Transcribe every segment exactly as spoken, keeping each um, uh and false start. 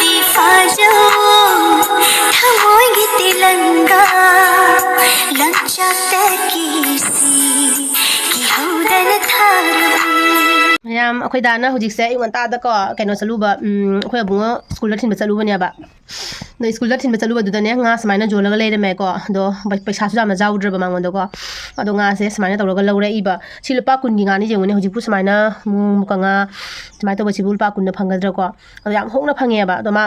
ꯐꯥꯖꯧ ꯊꯃꯣꯏꯒꯤ ꯇꯤꯂꯪꯒꯥ ꯂꯝꯆꯠꯇꯒꯤ ꯁꯤ ꯀꯤꯍꯧꯗꯅ ꯊꯥꯔꯕꯅꯤ꯫ ꯃꯌꯥꯝ, ꯑꯩꯈꯣꯏ ꯗꯥꯅ ꯍꯧꯖꯤꯛꯁꯦ ꯑꯌꯨꯛ ꯉꯟꯇꯥꯗꯀꯣ ꯀꯩꯅꯣ ꯆꯠꯂꯨꯕ, ꯎꯝ, ꯑꯩꯈꯣꯏ ꯑꯕꯨꯡꯉꯣ ꯁ꯭ꯀꯨꯜꯗ ꯊꯤꯟꯕ ꯆꯠꯂꯨꯕꯅꯦꯕ꯫ ꯑꯗꯣ ꯁ꯭ꯀꯨꯜꯗ ꯊꯤꯟꯕ ꯆꯠꯂꯨꯕꯗꯨꯗꯅꯦ ꯉꯥ ꯁꯨꯃꯥꯏꯅ ꯌꯣꯜꯂꯒ ꯂꯩꯔꯝꯃꯦꯀꯣ꯫ ꯑꯗꯣ ꯄꯩ-, ꯄꯩꯁꯥꯁꯨ ꯌꯥꯝꯅ ꯌꯥꯎꯗ꯭ꯔꯕ ꯃꯉꯣꯟꯗꯀꯣ꯫ ꯑꯗꯣ ꯉꯥꯁꯦ ꯁꯨꯃꯥꯏꯅ ꯇꯧꯔꯒ ꯂꯧꯔꯛꯏꯕ꯫ ꯁꯤ ꯂꯨꯄꯥ ꯀꯨꯟꯒꯤ ꯉꯥꯅꯤ ꯌꯦꯡꯉꯨꯅꯦ, ꯍꯧꯖꯤꯛꯄꯨ ꯁꯨꯃꯥꯏꯅ ꯃꯨ-, ꯃꯨꯀ ꯉꯥ ꯁꯨꯃꯥꯏꯅ ꯇꯧꯕꯁꯤꯕꯨ ꯂꯨꯄꯥ ꯀꯨꯟꯅ ꯐꯪꯒꯗ꯭ꯔꯥꯀꯣ? ꯑꯗꯣ ꯌꯥꯝ ꯍꯣꯡꯅ ꯐꯪꯉꯦꯕ꯫ ꯑꯗꯣ ꯃꯥ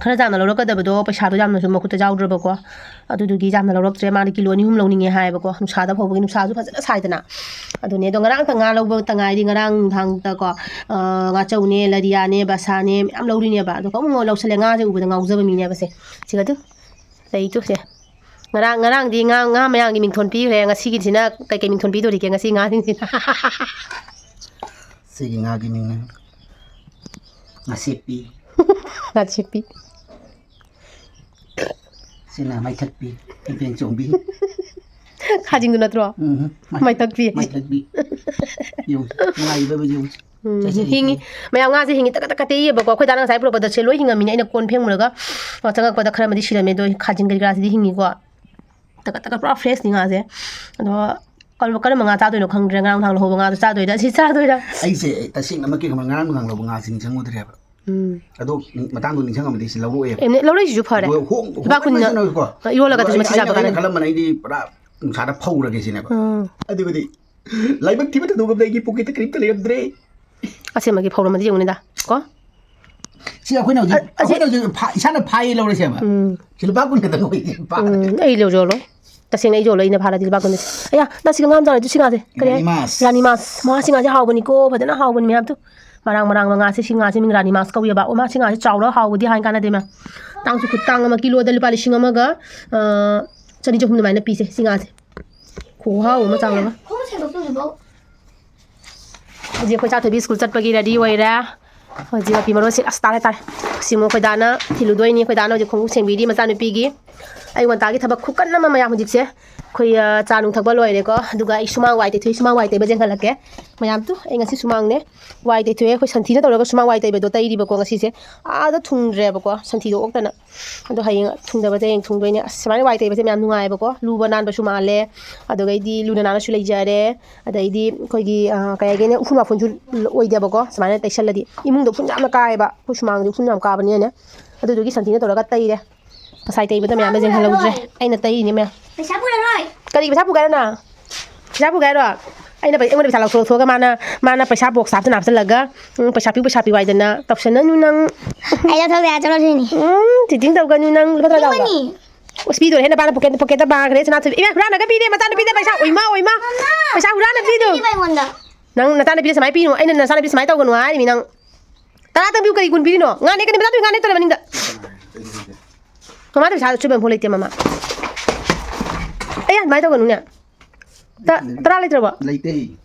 ꯈꯔ ꯌꯥꯝꯅ ꯂꯧꯔꯛꯀꯗꯕꯗꯣ ꯄꯩꯁꯥꯗꯣ ꯌꯥꯝꯅꯁꯨ ꯃꯈꯨꯠꯇ ꯌꯥꯎꯗ꯭ꯔꯕꯀꯣ꯫ ꯑꯗꯨꯗꯨꯒꯤ ꯌꯥꯝꯅ ꯂꯧꯔꯛꯇ꯭ꯔꯦ꯫ ꯃꯥꯗꯤ ꯀꯤꯂꯣ ꯑꯅꯤ ꯑꯍꯨꯝ ꯂꯧꯅꯤꯡꯉꯦ ꯍꯥꯏꯌꯦꯕꯀꯣ꯫ ꯅꯨꯡꯁꯥꯗ ꯐꯧꯕꯒꯤ ꯅꯨꯡꯁꯥꯁꯨ ꯐꯖꯅ ꯁꯥꯏꯗꯅ꯫ ꯑꯗꯨꯅꯦ꯫ ꯑꯗꯣ ꯉꯔꯥꯡꯇ ꯉꯥ ꯂꯧꯕꯇ ꯉꯥꯏꯔꯤ꯫ ꯉꯔꯥꯡ ꯅꯨꯡꯗꯥꯡꯗꯀꯣ, ꯑ, ꯉꯥꯆꯧꯅꯦ, ꯂꯔꯤꯌꯥꯅꯦ, ꯕꯁꯥꯅꯦ ꯃꯌꯥꯝ ꯂꯧꯔꯤꯅꯦꯕ꯫ ꯑꯗꯣ ꯑꯃꯨꯛ ꯂꯧꯁꯜꯂꯦ꯫ ꯉꯥꯁꯦ ꯎꯕꯗ ꯉꯥꯎꯖꯕ ꯃꯤꯅꯦꯕ ꯁꯦ꯫ ꯁꯤꯒ ꯑꯗꯨ ꯂꯩꯇꯨ ꯁꯦ꯫ ꯉꯔꯥꯡ, ꯉꯔꯥꯡꯗꯤ ꯉꯥ, ꯉꯥ ꯃꯌꯥꯝꯒꯤ ꯃꯤꯡꯊꯣꯟ ꯄꯤꯈ꯭ꯔꯦ꯫ ꯉꯁꯤꯒꯤꯁꯤꯅ ꯀꯩꯀꯩ ꯃꯤꯡꯊꯣꯟ ꯄꯤꯗꯣꯔꯤꯒꯦ ꯉꯁꯤ ꯉꯥꯁꯤꯡꯁꯤꯅ? ꯁꯤꯒꯤ ꯉꯥꯒꯤ ꯃꯤꯡꯅ ꯉꯥꯁꯦꯞꯄꯤ꯫ ꯉꯥꯁꯦꯞꯄꯤ꯫ ꯁꯤꯅ ꯃꯩꯊꯛꯄꯤ, ꯏꯝꯐꯦꯟ ꯆꯣꯡꯕꯤ꯫ ꯈꯥꯖꯤꯡꯗꯨ ꯅꯠꯇ꯭ꯔꯣ? ꯎꯝ, ꯃꯩ-, ꯃꯩꯊꯛꯄꯤ꯫ ꯃꯩꯊꯛꯄꯤ꯫ ꯌꯦꯡꯉꯨ, ꯅꯨꯡꯉꯥꯏꯔꯤꯕ video ꯁꯦ꯫ ꯎꯝ, ꯆꯠꯆꯔꯤ꯫ ꯍꯤꯡꯉꯤ꯫ ꯃꯌꯥꯝ ꯉꯥꯁꯦ ꯍꯤꯡꯉꯤ, ꯇꯀꯠ ꯇꯀꯠ ꯇꯦꯛꯏꯌꯦꯕꯀꯣ꯫ ꯑꯩꯈꯣꯏ ꯗꯥꯅ ꯉꯁꯥꯏ ꯄꯨꯔꯛꯄꯗ ꯁꯦ ꯂꯣꯏ ꯍꯤꯡꯉꯝꯃꯤꯅꯦ꯫ ꯑꯩꯅ ꯀꯣꯟ ꯐꯦꯡꯉꯨꯔꯒ, ꯑ, ꯆꯪꯉꯛꯄꯗ ꯈꯔ ꯑꯃꯗꯤ ꯁꯤꯔꯝꯃꯦ꯫ ꯑꯗꯣ ꯈꯥꯖꯤꯡ ꯀꯔꯤ ꯀꯔꯥꯁꯤꯗꯤ ꯍꯤꯡꯉꯤꯀꯣ꯫ ꯇꯀꯠ ꯇꯀꯠ ꯄꯨꯔꯥ fresh ꯅꯤ ꯉꯥꯁꯦ꯫ ꯑꯗꯣ ꯀꯔꯝꯕ, ꯀꯔꯝꯕ ꯉꯥ ꯆꯥꯗꯣꯏꯅꯣ ꯈꯪꯗ꯭ꯔꯦ꯫ ꯉꯔꯥꯡ ꯅꯨꯡꯗꯥꯡ ꯂꯧꯍꯧꯕ ꯉꯥꯗꯣ ꯆꯥꯗꯣꯏꯔꯥ, ꯁꯤ ꯆꯥꯗꯣꯏꯔꯥ? ꯑꯩꯁꯦ ꯇꯁꯦꯡꯅꯃꯛꯀꯤ ꯈꯪꯕ꯭ꯔꯥ, ꯉꯔꯥꯡ ꯅꯨꯡꯗꯥꯡ ꯂꯧꯕ ꯉꯥꯁꯤ ꯅꯤꯡꯁꯤꯡꯉꯨꯗ꯭ꯔꯦꯕ꯫ ꯎꯝ꯫ ꯑꯗꯣ ꯃꯇꯥꯡꯗꯣ ꯅꯤꯡꯁꯤꯡꯉꯝꯃꯗꯤ ꯁꯤ ꯂꯧꯔꯛꯑꯣꯏꯕ꯫ ꯑꯦ, ꯂꯧꯔꯛꯏꯁꯤꯁꯨ ꯐꯔꯦ꯫ ꯑꯗꯣ ꯍꯣꯡ-, ꯂꯨꯄꯥ ꯀꯨꯟꯅ ꯍꯣꯡꯃꯟꯗꯅꯀꯣ꯫ ꯏꯔꯣꯜꯂꯒ ꯑꯗꯣ ꯑꯗꯨꯁꯨ ꯑꯩ, ꯃꯊꯤ ꯆꯥꯕ ꯑꯩꯅ, ꯑꯩꯅ ꯀꯥꯟꯅꯅꯤ꯫ ꯈꯜꯂꯝꯕꯅ ꯑꯩꯗꯤ ꯄꯨꯔꯥ ꯅꯨꯡꯁꯥꯗ ꯐꯧꯔꯒꯦ ꯁꯤꯅꯦꯕ꯫ ꯎꯝ꯫ ꯑꯗꯨꯒꯗꯤ ꯂꯥꯏꯕꯛ ꯊꯤꯕ ꯊꯧꯗꯣꯛ ꯑꯃꯗ ꯑꯩꯒꯤ pocket ꯇ ꯀꯔꯤꯝꯇ ꯂꯩꯔꯝꯗ꯭ꯔꯦ꯫ ꯑꯁꯦꯡꯕꯒꯤ ꯐꯧꯔꯝꯃꯗꯤ ꯌꯦꯡꯉꯨꯅꯤꯗ ꯀꯣ꯫ ꯁꯤ ꯑꯩꯈꯣꯏꯅ ꯍꯧꯖꯤꯛ, ꯑ, ꯑꯁꯤ ꯑꯩꯈꯣꯏꯅ ꯍꯧꯖꯤꯛ ꯐꯥ-, ꯏꯁꯥꯅ ꯐꯥꯏꯌꯦ ꯂꯧꯔꯁꯦꯕ꯫ ꯎꯝ꯫ ꯁꯤ ꯂꯨꯄꯥ ꯀꯨꯟ ꯈꯛꯇꯪ ꯑꯣꯏꯌꯦ, ꯐꯥ-꯫ ꯎꯝ, ꯑꯩ ꯂꯧ-, ꯌꯣꯜꯂꯣꯏ꯫ ꯇꯁꯦꯡꯅ ꯑꯩ ꯌꯣꯜꯂꯣꯏ, ꯑꯩꯅ ꯐꯥꯔꯗꯤ ꯂꯨꯄꯥ ꯀꯨꯟ꯫ ꯑꯌꯥ, ꯅꯪ ꯁꯤꯒ ꯉꯥ ꯑꯃ ꯆꯥꯔꯣꯏ, ꯑꯗꯨ ꯁꯤ ꯉꯥꯁꯦ꯫ ꯀꯔꯤ ꯍꯥꯏ? ꯔꯥꯅꯤ ꯃꯥꯁ꯫ ꯔꯥꯅꯤ ꯃꯥꯁ꯫ ꯃꯥ ꯁꯤ ꯉꯥꯁꯦ ꯍꯥꯎꯕꯅꯤꯀꯣ, ꯐꯖꯅ ꯍꯥꯎꯕꯅꯤ ꯃꯌꯥꯝꯗꯨ꯫ ꯃꯔꯥꯡ ꯃꯔꯥꯡꯕ ꯉꯥꯁꯦ, ꯁꯤ ꯉꯥꯁꯦ ꯃꯤꯡ ꯔꯥꯅꯤ ꯃꯥꯁ ꯀꯧꯋꯦꯕ꯫ ꯑꯣ, ꯃꯥ ꯁꯤ ꯉꯥꯁꯦ ꯆꯥꯎꯔ ꯍꯥꯎꯕꯗꯤ ꯍꯥꯏ ꯀꯥꯟꯅꯗꯦ ꯃꯌꯥꯝ꯫ ꯇꯥꯡꯁꯨ ꯈꯨꯇꯥꯡ ꯑꯃ, ꯀꯤꯂꯣꯗ ꯂꯨꯄꯥ ꯂꯤꯁꯤꯡ ꯑꯃꯒ, ꯑ, ꯆꯅꯤ ꯆꯍꯨꯝ ꯑꯗꯨꯃꯥꯏꯅ ꯄꯤꯁꯦ ꯁꯤ ꯉꯥꯁꯦ꯫ ꯈꯨꯍꯥꯎ ꯑꯃ ꯆꯥꯎꯔꯒ꯫ ꯈꯣꯡ ꯁꯦꯡꯗꯣꯛꯇꯣꯏꯁꯤꯕꯣ? ꯍꯧꯖꯤꯛ ꯑꯩꯈꯣꯏ ꯆꯥꯊꯣꯏꯕꯤ ꯁ꯭ꯀꯨꯜ ꯆꯠꯄꯒꯤ ready ꯑꯣꯏꯔꯦ꯫ ꯍꯧꯖꯤꯛ ꯃꯐꯤ ꯃꯔꯣꯟꯁꯦ ꯑꯁ ꯇꯥꯔꯦ ꯇꯥꯔꯦ꯫ ꯁꯤ ꯑꯃꯨꯛ ꯑꯩꯈꯣꯏ ꯗꯥꯅ ꯊꯤꯜꯂꯨꯗꯣꯏꯅꯤ꯫ ꯑꯩꯈꯣꯏ ꯗꯥꯅ ꯍꯧꯖꯤꯛ ꯈꯣꯡꯎꯞ ꯁꯦꯡꯕꯤꯔꯤ ꯃꯆꯥꯅꯨꯄꯤꯒꯤ꯫ ꯑꯌꯨꯛ ꯉꯟꯇꯥꯒꯤ ꯊꯕꯛ ꯈꯨꯀꯟ ꯑꯃ ꯃꯌꯥꯝ ꯍꯧꯖꯤꯛꯁꯦ꯫ ꯑꯩꯈꯣꯏ, ꯑ, ꯆꯥ ꯅꯨꯡ ꯊꯛꯄ ꯂꯣꯏꯔꯦꯀꯣ꯫ ꯑꯗꯨꯒ ꯑꯩ ꯁꯨꯃꯥꯡ ꯋꯥꯏ ꯇꯩꯊꯣꯛꯏ, ꯁꯨꯃꯥꯡ ꯋꯥꯏ ꯇꯩꯕ ꯌꯦꯡꯍꯜꯂꯛꯀꯦ꯫ ꯃꯌꯥꯝ ꯇꯨ, ꯑꯩ ꯉꯁꯤ ꯁꯨꯃꯥꯡꯅꯦ ꯋꯥꯏ ꯇꯩꯊꯣꯛꯑꯦ꯫ ꯑꯩꯈꯣꯏ ꯁꯟꯊꯤꯅ ꯇꯧꯔꯒ ꯁꯨꯃꯥꯡ ꯋꯥꯏ ꯇꯩꯕꯗꯣ ꯇꯩꯔꯤꯕꯀꯣ ꯉꯁꯤꯁꯦ꯫ ꯑꯥꯗ ꯊꯨꯡꯗ꯭ꯔꯦꯕꯀꯣ, ꯁꯟꯊꯤꯗꯣ ꯑꯣꯛꯇꯅ꯫ ꯑꯗꯣ ꯍꯌꯦꯡ ꯊꯨꯡꯗꯕꯗ ꯍꯌꯦꯡ ꯊꯨꯡꯗꯣꯏꯅꯦ꯫ ꯑꯁ, ꯁꯨꯃꯥꯏꯅ ꯋꯥꯏ ꯇꯩꯕꯁꯦ ꯃꯌꯥꯝ ꯅꯨꯡꯉꯥꯏꯕꯀꯣ꯫ ꯂꯨꯕ ꯅꯥꯟꯕꯁꯨ ꯃꯥꯜꯂꯦ꯫ ꯑꯗꯨꯗꯒꯤꯗꯤ ꯂꯨꯅ ꯅꯥꯟꯅꯁꯨ ꯂꯩꯖꯔꯦ꯫ ꯑꯗꯩꯗꯤ ꯑꯩꯈꯣꯏꯒꯤ, ꯑ, ꯀꯩ ꯍꯥꯏꯒꯦꯅꯦ, ꯎꯐꯨꯟ ꯋꯥꯐꯨꯟꯁꯨ ꯑꯣꯏꯗꯦꯕꯀꯣ꯫ ꯁꯨꯃꯥꯏꯅ ꯇꯩꯁꯜꯂꯗꯤ ꯏꯃꯨꯡꯗ ꯎꯐꯨꯟ ꯌꯥꯝꯅ ꯀꯥꯏꯌꯦꯕ꯫ ꯑꯩꯈꯣꯏ ꯁꯨꯃꯥꯡꯁꯦ ꯎꯐꯨꯟ ꯌꯥꯝ ꯀꯥꯕꯅꯤꯅꯅꯦ꯫ ꯑꯗꯨꯗꯨꯒꯤ ꯁꯟꯊꯤꯅ ꯇꯧꯔꯒ ꯇꯩꯔꯦ꯫ ꯉꯁꯥꯏ ꯇꯩꯕꯗ ꯃꯌꯥꯝꯗ ꯌꯦꯡꯍꯜꯍꯧꯗ꯭ꯔꯦ꯫ ꯑꯩꯅ ꯇꯩꯔꯤꯅꯦ ꯃꯌꯥꯝ꯫ ꯄꯩꯁꯥ ꯄꯨꯔꯔꯣꯏ꯫ ꯀꯔꯤ ꯄꯩꯁꯥ ꯄꯨꯒꯦ ꯍꯥꯏꯔꯣ ꯅꯪ? ꯄꯩꯁꯥ ꯄꯨꯒꯦ ꯍꯥꯏꯔꯣ? ꯑꯩꯅ ꯄꯩ-, ꯑꯩꯉꯣꯟꯗ ꯄꯩꯁꯥ ꯂꯧꯊꯣꯛ ꯂꯧꯊꯣꯛꯑꯒ ꯃꯥꯅ, ꯃꯥꯅ ꯄꯩꯁꯥ ꯕꯣꯛꯁ ꯍꯥꯞꯇꯅ ꯍꯥꯞꯆꯜꯂꯒ, ꯎꯝ, "ꯄꯩꯁꯥ ꯄꯤꯌꯨ, ꯄꯩꯁꯥ ꯄꯤꯌꯨ" ꯍꯥꯏꯗꯅ ꯇꯧꯁꯟꯅꯅꯨ ꯅꯪ꯫ ꯑꯩ ꯂꯧꯊꯣꯛꯇ ꯌꯥ ꯆꯠꯂꯣ ꯁꯤꯅꯤ꯫ ꯎꯝ, cheating ꯇꯧꯒꯅꯨ ꯅꯪ꯫ ꯂꯨꯄꯥ ꯇꯔꯥ ꯌꯥꯎꯕ꯭ꯔꯥ? ꯄꯤꯕꯅꯤ꯫ ꯑꯁ, ꯄꯤꯗꯣꯔꯦ ꯍꯦ, ꯅꯄꯥꯅ ꯄꯣꯀꯦꯠ, ꯄꯣꯀꯦꯠꯇ ꯕꯥꯔ ꯈꯔ ꯁꯅꯥ ꯊꯣꯏꯕꯤ꯫ ꯏꯃꯥ, ꯍꯨꯔꯥꯟꯂꯒ ꯄꯤꯔꯦ ꯃꯆꯥꯅꯨꯄꯤꯗ ꯄꯩꯁꯥ꯫ ꯑꯣꯏꯃꯥ, ꯑꯣꯏꯃꯥ꯫ ꯃꯃꯥ꯫ ꯄꯩꯁꯥ ꯍꯨꯔꯥꯟꯂ ꯄꯤꯗꯣ꯫ ꯄꯤꯕ ꯑꯩꯉꯣꯟꯗ꯫ ꯅꯪ ꯅꯆꯥꯅꯨꯄꯤꯗ ꯁꯨꯃꯥꯏꯅ ꯄꯤꯅꯨ꯫ ꯑꯩꯅ ꯅꯆꯥꯅꯨꯄꯤ ꯁꯨꯃꯥꯏꯅ ꯇꯧꯒꯅꯨ ꯍꯥꯏꯔꯤꯃꯤ ꯅꯪ꯫ ꯇꯔꯥꯇꯪ ꯄꯤꯌꯨ ꯀꯔꯤ ꯀꯨꯟ ꯄꯤꯔꯤꯅꯣ? ꯉꯥꯅꯦ ꯀꯅꯤ ꯃꯆꯥꯅꯨꯄꯤ ꯉꯥꯅꯦ ꯇꯧꯔꯦ ꯃꯅꯤꯡꯗ꯫ ꯃꯃꯥꯗ ꯄꯩꯁꯥ ꯑꯆꯨꯝꯕ ꯑꯃꯐꯥꯎ ꯂꯩꯇꯦ ꯃꯃꯥ꯫ ꯑꯩ ꯑꯗꯨꯃꯥꯏꯅ ꯇꯧꯒꯅꯨꯅꯦ꯫ ꯇ-, ꯇꯔꯥ ꯂꯩꯇ꯭ꯔꯕꯣ? ꯂꯩꯇꯦ꯫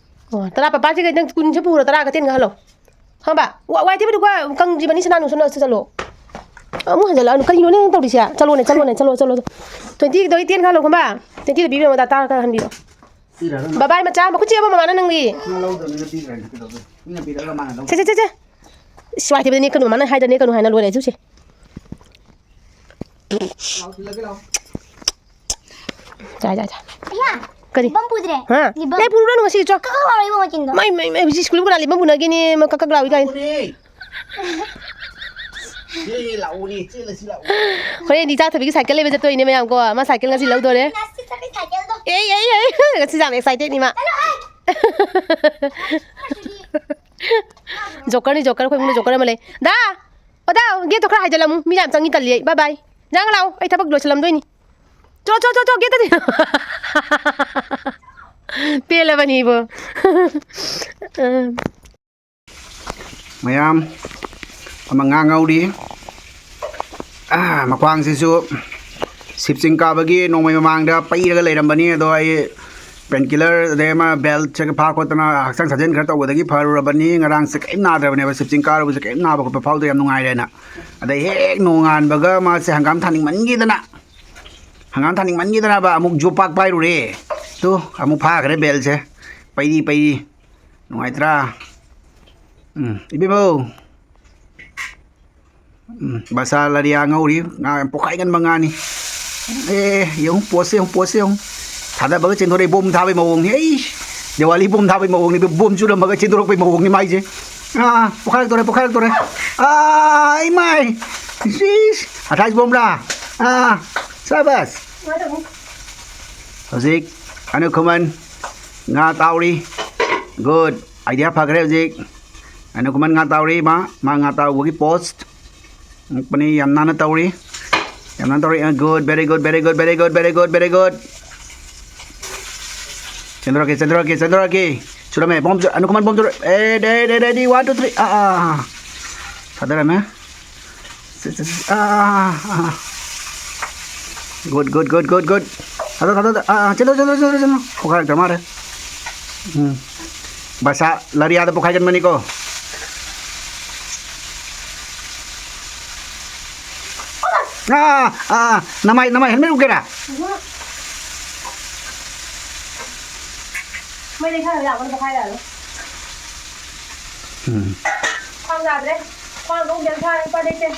ꯑꯣ, ꯇꯔꯥ ꯄꯥꯄꯥꯁꯤꯒ ꯅꯪ ꯀꯨꯟꯁꯦ ꯄꯨꯔꯣ, ꯇꯔꯥ ꯈꯛꯇ ꯇꯦꯟꯒ ꯍꯜꯂꯣ꯫ ꯈꯪꯕ? ꯋꯥ-, ꯋꯥꯏ ꯇꯩꯕꯗꯨꯒ ꯀꯪꯗ꯭ꯔꯤꯕꯅꯤ ꯁꯅꯥ ꯅꯨꯡꯁꯨ ꯅꯪꯁꯨ ꯆꯠꯂꯣ꯫ ꯑꯃꯨꯛ ꯍꯟꯖꯜꯂꯛꯑꯅꯨ꯫ ꯀꯔꯤꯅꯣꯅꯦ ꯅꯪ ꯇꯧꯔꯤꯁꯦ? ꯆꯠꯂꯣꯅꯦ, ꯆꯠꯂꯣꯅꯦ, ꯆꯠꯂꯣ, ꯆꯠꯂꯣ꯫ Twenty ꯗꯣ ꯑꯩ ꯇꯦꯟ ꯈꯜꯂꯣ ꯈꯪꯕ? Twenty ꯗꯣ ꯄꯤꯕꯤꯔꯝꯃꯣ, ꯇꯔꯥ ꯈꯔ ꯍꯟꯕꯤꯔꯣ꯫ ꯄꯤꯔꯔꯣꯏ꯫ ꯕꯕꯥꯏ ꯃꯆꯥ, ꯃꯈꯨꯠ ꯆꯦꯕ ꯃꯃꯥꯅ ꯅꯪꯗꯤ꯫ ꯃꯥ ꯂꯧꯗꯕꯅꯤꯅ ꯄꯤꯈ꯭ꯔꯅꯤ ꯀꯩꯗꯧꯗꯣꯏ? ꯃꯤꯅ ꯄꯤꯔꯒ ꯃꯥꯅ ꯂꯧ-꯫ ꯁꯦ, ꯁꯦ, ꯁꯦ, ꯁꯦ꯫ ꯏꯁ, ꯋꯥꯏ ꯇꯩꯕꯗ ꯅꯦꯛꯀꯅꯨ, ꯃꯃꯥꯅ ꯍꯥꯏꯗ ꯅꯦꯛꯀꯅꯨ ꯍꯥꯏꯅ ꯂꯣꯏꯔꯦ ꯍꯧꯖꯤꯛꯁꯦ꯫ ꯂꯥꯛꯑꯣ, ꯊꯤꯜꯂꯒꯦ ꯂꯥꯛꯑꯣ꯫ ꯌꯥ, ꯌꯥ, ꯌꯥ꯫ ꯑꯌꯥ! ꯀꯔꯤ? ꯂꯤꯞꯕꯥꯝ ꯄꯨꯗ꯭ꯔꯦ? ꯍꯥ? ꯂꯤꯞꯕꯥꯝ꯫ ꯑꯦ, ꯄꯨꯔꯨꯔꯅꯨ ꯉꯁꯤꯒꯤ ꯆꯣ꯫ ꯀꯛ ꯀꯛ ꯂꯥꯎꯔꯛꯏꯕꯣ ꯃꯆꯤꯟꯗꯣ꯫ ꯃꯥꯏ, ꯃꯥꯏ, ꯃꯥꯏ, ꯍꯧꯖꯤꯛ ꯁ꯭ꯀꯨꯜ ꯀꯅꯥ ꯂꯤꯞꯕꯥꯝ ꯄꯨꯅꯒꯦꯅꯦ? ꯃꯥ ꯀꯛ ꯀꯛ ꯂꯥꯎꯏ ꯀꯥꯏꯅ꯫ ꯄꯨꯅꯦ꯫ ꯆꯦ, ꯂꯥꯛꯑꯣꯅꯦ, ꯆꯦꯜꯂꯁꯤ ꯂꯥꯛꯑꯣ꯫ ꯍꯣꯔꯦꯟꯗꯤ ꯏꯆꯥ ꯊꯣꯏꯕꯤꯒꯤ ꯁꯥꯏꯀꯜ ꯂꯩꯕ ꯆꯠꯇꯣꯏꯅꯦ ꯃꯌꯥꯝ ꯀꯣ꯫ ꯃꯥ ꯁꯥꯏꯀꯜ ꯉꯁꯤ ꯂꯧꯗꯣꯔꯦ꯫ ꯉꯁꯤ ꯆꯠꯄꯩ ꯁꯥꯏꯀꯜꯗꯣ꯫ ꯑꯦ, ꯑꯦ, ꯑꯦ, ꯉꯁꯤ ꯌꯥꯝ excitedꯅꯤ ꯃꯥ꯫ ꯆꯠꯂꯣ, ꯑꯩ꯫ Jokerꯅꯤ, Joker, ꯑꯩꯈꯣꯏ ꯏꯃꯨꯡꯗ Joker ꯑꯃ ꯂꯩ꯫ ꯗꯥ! ꯑꯣ, ꯗꯥ, gateꯇꯣ ꯈꯔ ꯍꯥꯏꯖꯜꯂꯝꯃꯨ꯫ ꯃꯤ ꯌꯥꯝ ꯆꯪꯉꯤ, ꯇꯜꯂꯤ ꯑꯩ꯫ Bye bye꯫ ꯅꯪ ꯂꯥꯛꯑꯣ, ꯑꯩ ꯊꯕꯛ ꯂꯣꯏꯁꯜꯂꯝꯗꯣꯏꯅꯤ꯫ ꯆꯣ, ꯆꯣ, ꯆꯣ, ꯆꯣ, gateꯇꯗꯤ꯫ ꯄꯦꯜꯂꯕꯅꯤ ꯏꯕꯣ꯫ ꯃꯌꯥꯝ ꯑꯃ ꯉꯥꯡꯍꯧꯔꯤ꯫ ꯑꯥ, ꯃꯈ꯭ꯋꯥꯡꯁꯤꯁꯨ ꯁꯤꯕ ꯆꯤꯡ ꯀꯥꯕꯒꯤ ꯅꯣꯡꯃꯩ ꯃꯃꯥꯡꯗ ꯄꯩꯔꯒ ꯂꯩꯔꯝꯕꯅꯤ, ꯑꯗꯣ ꯑꯩ painkiller ꯑꯗꯩ ꯑꯃ beltꯁꯦ ꯐꯥ ꯈꯣꯠꯇꯅ ꯍꯛꯆꯥꯡ ꯁꯥꯖꯦꯜ ꯈꯔ ꯇꯧꯕꯗꯒꯤ ꯐꯔꯨꯔꯕꯅꯤ꯫ ꯉꯔꯥꯡꯁꯦ ꯀꯔꯤꯝ ꯅꯥꯗ꯭ꯔꯕꯅꯦꯕ, ꯁꯤꯕ ꯆꯤꯡ ꯀꯥꯔꯨꯕꯁꯦ ꯀꯔꯤꯝ ꯅꯥꯕ ꯈꯣꯠꯄ ꯐꯥꯎꯗꯦ, ꯌꯥꯝ ꯅꯨꯡꯉꯥꯏꯔꯦꯅ꯫ ꯑꯗꯩ ꯍꯦꯛ ꯅꯣꯡꯉꯥꯟꯕꯒ ꯃꯥꯁꯦ ꯍꯪꯒꯥꯝ ꯊꯥꯅꯤꯡꯃꯟꯈꯤꯗꯅ ꯍꯪꯒꯥꯝ ꯊꯥꯅꯤꯡꯃꯟꯈꯤꯗꯅꯕ ꯑꯃꯨꯛ ꯌꯣꯄꯥꯛ ꯄꯥꯏꯔꯨꯔꯦ꯫ ꯇꯨ, ꯑꯃꯨꯛ ꯐꯥꯈ꯭ꯔꯦ ꯕꯦꯜꯁꯦ꯫ ꯄꯩꯔꯤ ꯄꯩꯔꯤ꯫ ꯅꯨꯡꯉꯥꯏꯇ꯭ꯔꯥ? ꯎꯝ, ꯏꯕꯦꯝꯃꯧ꯫ ꯎꯝ, ꯕꯁꯥ ꯂꯥꯔꯤꯌꯥ ꯉꯧꯔꯤ꯫ ꯉꯥ ꯌꯥꯝ ꯄꯣꯛꯈꯥꯏꯒꯟꯕ ꯉꯥꯅꯤ꯫ ꯑꯦ, ꯌꯦꯡꯉꯨ, ꯄꯣꯠꯁꯦ ꯌꯦꯡꯉꯨ, ꯄꯣꯠꯁꯦ ꯌꯦꯡꯉꯨ꯫ ꯊꯥꯗꯕꯒ ꯆꯦꯟꯊꯣꯔꯛꯏ, ꯕꯣꯝ ꯊꯥꯕꯩ ꯃꯑꯣꯡꯅꯤ꯫ ꯑꯩ, ꯗꯤꯋꯥꯂꯤ ꯕꯣꯝ ꯊꯥꯕꯩ ꯃꯑꯣꯡꯅꯤ꯫ ꯕꯣꯝ ꯆꯨꯔꯝꯃꯒ ꯆꯦꯟꯊꯣꯔꯛꯄꯩ ꯃꯑꯣꯡꯅꯤ ꯃꯥꯏꯁꯦ꯫ ꯑꯥ, ꯄꯣꯛꯈꯥꯏꯔꯛꯇꯣꯔꯦ, ꯄꯣꯛꯈꯥꯏꯔꯛꯇꯣꯔꯦ꯫ ꯑꯥ, ꯏꯃꯥꯏ! ꯁꯤꯁ! ꯑꯊꯥꯏꯁ ꯕꯣꯝꯔꯥ? ꯑꯥ, ꯁꯥꯕꯥꯁ! ꯍꯧꯖꯤꯛ ꯑꯅꯨꯈꯨꯃꯟ ꯉꯥ ꯇꯥꯎꯔꯤ꯫ Good. Idea ꯐꯈ꯭ꯔꯦ ꯍꯧꯖꯤꯛ꯫ ꯑꯅꯨꯈꯨꯃꯟ ꯉꯥ ꯇꯥꯎꯔꯤ, ꯃꯥ, ꯃꯥ ꯉꯥ ꯇꯥꯎꯕꯒꯤ post꯫ ꯑꯉꯛꯄꯅꯤ, ꯌꯥꯝ ꯅꯥꯟꯅ ꯇꯧꯔꯤ꯫ ꯌꯥꯝ ꯅꯥꯟꯅ ꯇꯧꯔꯤ꯫ ꯑ, good, very good, very good, very good, very good, very good. ꯆꯦꯟꯊꯣꯔꯛꯀꯦ, ꯆꯦꯟꯊꯣꯔꯛꯀꯦ, ꯆꯦꯟꯊꯣꯔꯛꯀꯦ꯫ ꯆꯨꯔꯝꯃꯦ, ꯕꯣꯝ ꯆꯨꯔ-, ꯑꯅꯨꯈꯨꯃꯟ ꯕꯣꯝ ꯆꯨꯔ-, ꯑꯦ, ꯗꯦ, ꯗꯦ, ꯗꯦ, ꯗꯤ, one, two, three. ꯑꯥ, ꯑꯥ, ꯑꯥ꯫ ꯊꯥꯗꯔꯝꯃꯦ꯫ ꯁꯦ, ꯁꯦ, ꯁꯦ, ꯑꯥ, ꯑꯥ, ꯑꯥ, ꯑꯥ꯫ Good, good, good, good, good. ꯊꯥꯗꯣꯛ, ꯊꯥꯗꯣꯛ, ꯑꯥ, ꯑꯥ, ꯆꯦꯜꯂꯣ, ꯆꯦꯜꯂꯣ, ꯆꯦꯜꯂꯣ, ꯆꯦꯜꯂꯣ꯫ ꯄꯣꯈꯥꯏꯔꯛꯇ꯭ꯔ ꯃꯥꯜꯂꯦ꯫ ꯎꯝ꯫ ꯕꯁꯥ ꯂꯥꯔꯤꯌꯥꯗ ꯄꯣꯈꯥꯏꯒꯟꯕꯅꯤꯀꯣ꯫ ꯑꯥ, ꯑꯥ, ꯑꯥ, ꯅꯃꯥꯏ, ꯅꯃꯥꯏ helmet ꯎꯞꯀꯦꯔꯥ? ꯃꯩ ꯂꯩꯊꯔ ꯌꯥꯕꯅ ꯄꯣꯈꯥꯏꯔꯛꯑꯅꯨ꯫ ꯎꯝ꯫ ꯈ꯭ꯋꯥꯡ ꯌꯥꯗ꯭ꯔꯦ꯫ ꯈ꯭ꯋꯥꯡ ꯂꯣꯡ ꯕꯦꯜ ꯐꯥꯔꯦ, ꯎꯄꯥꯏ ꯂꯩꯇꯦ꯫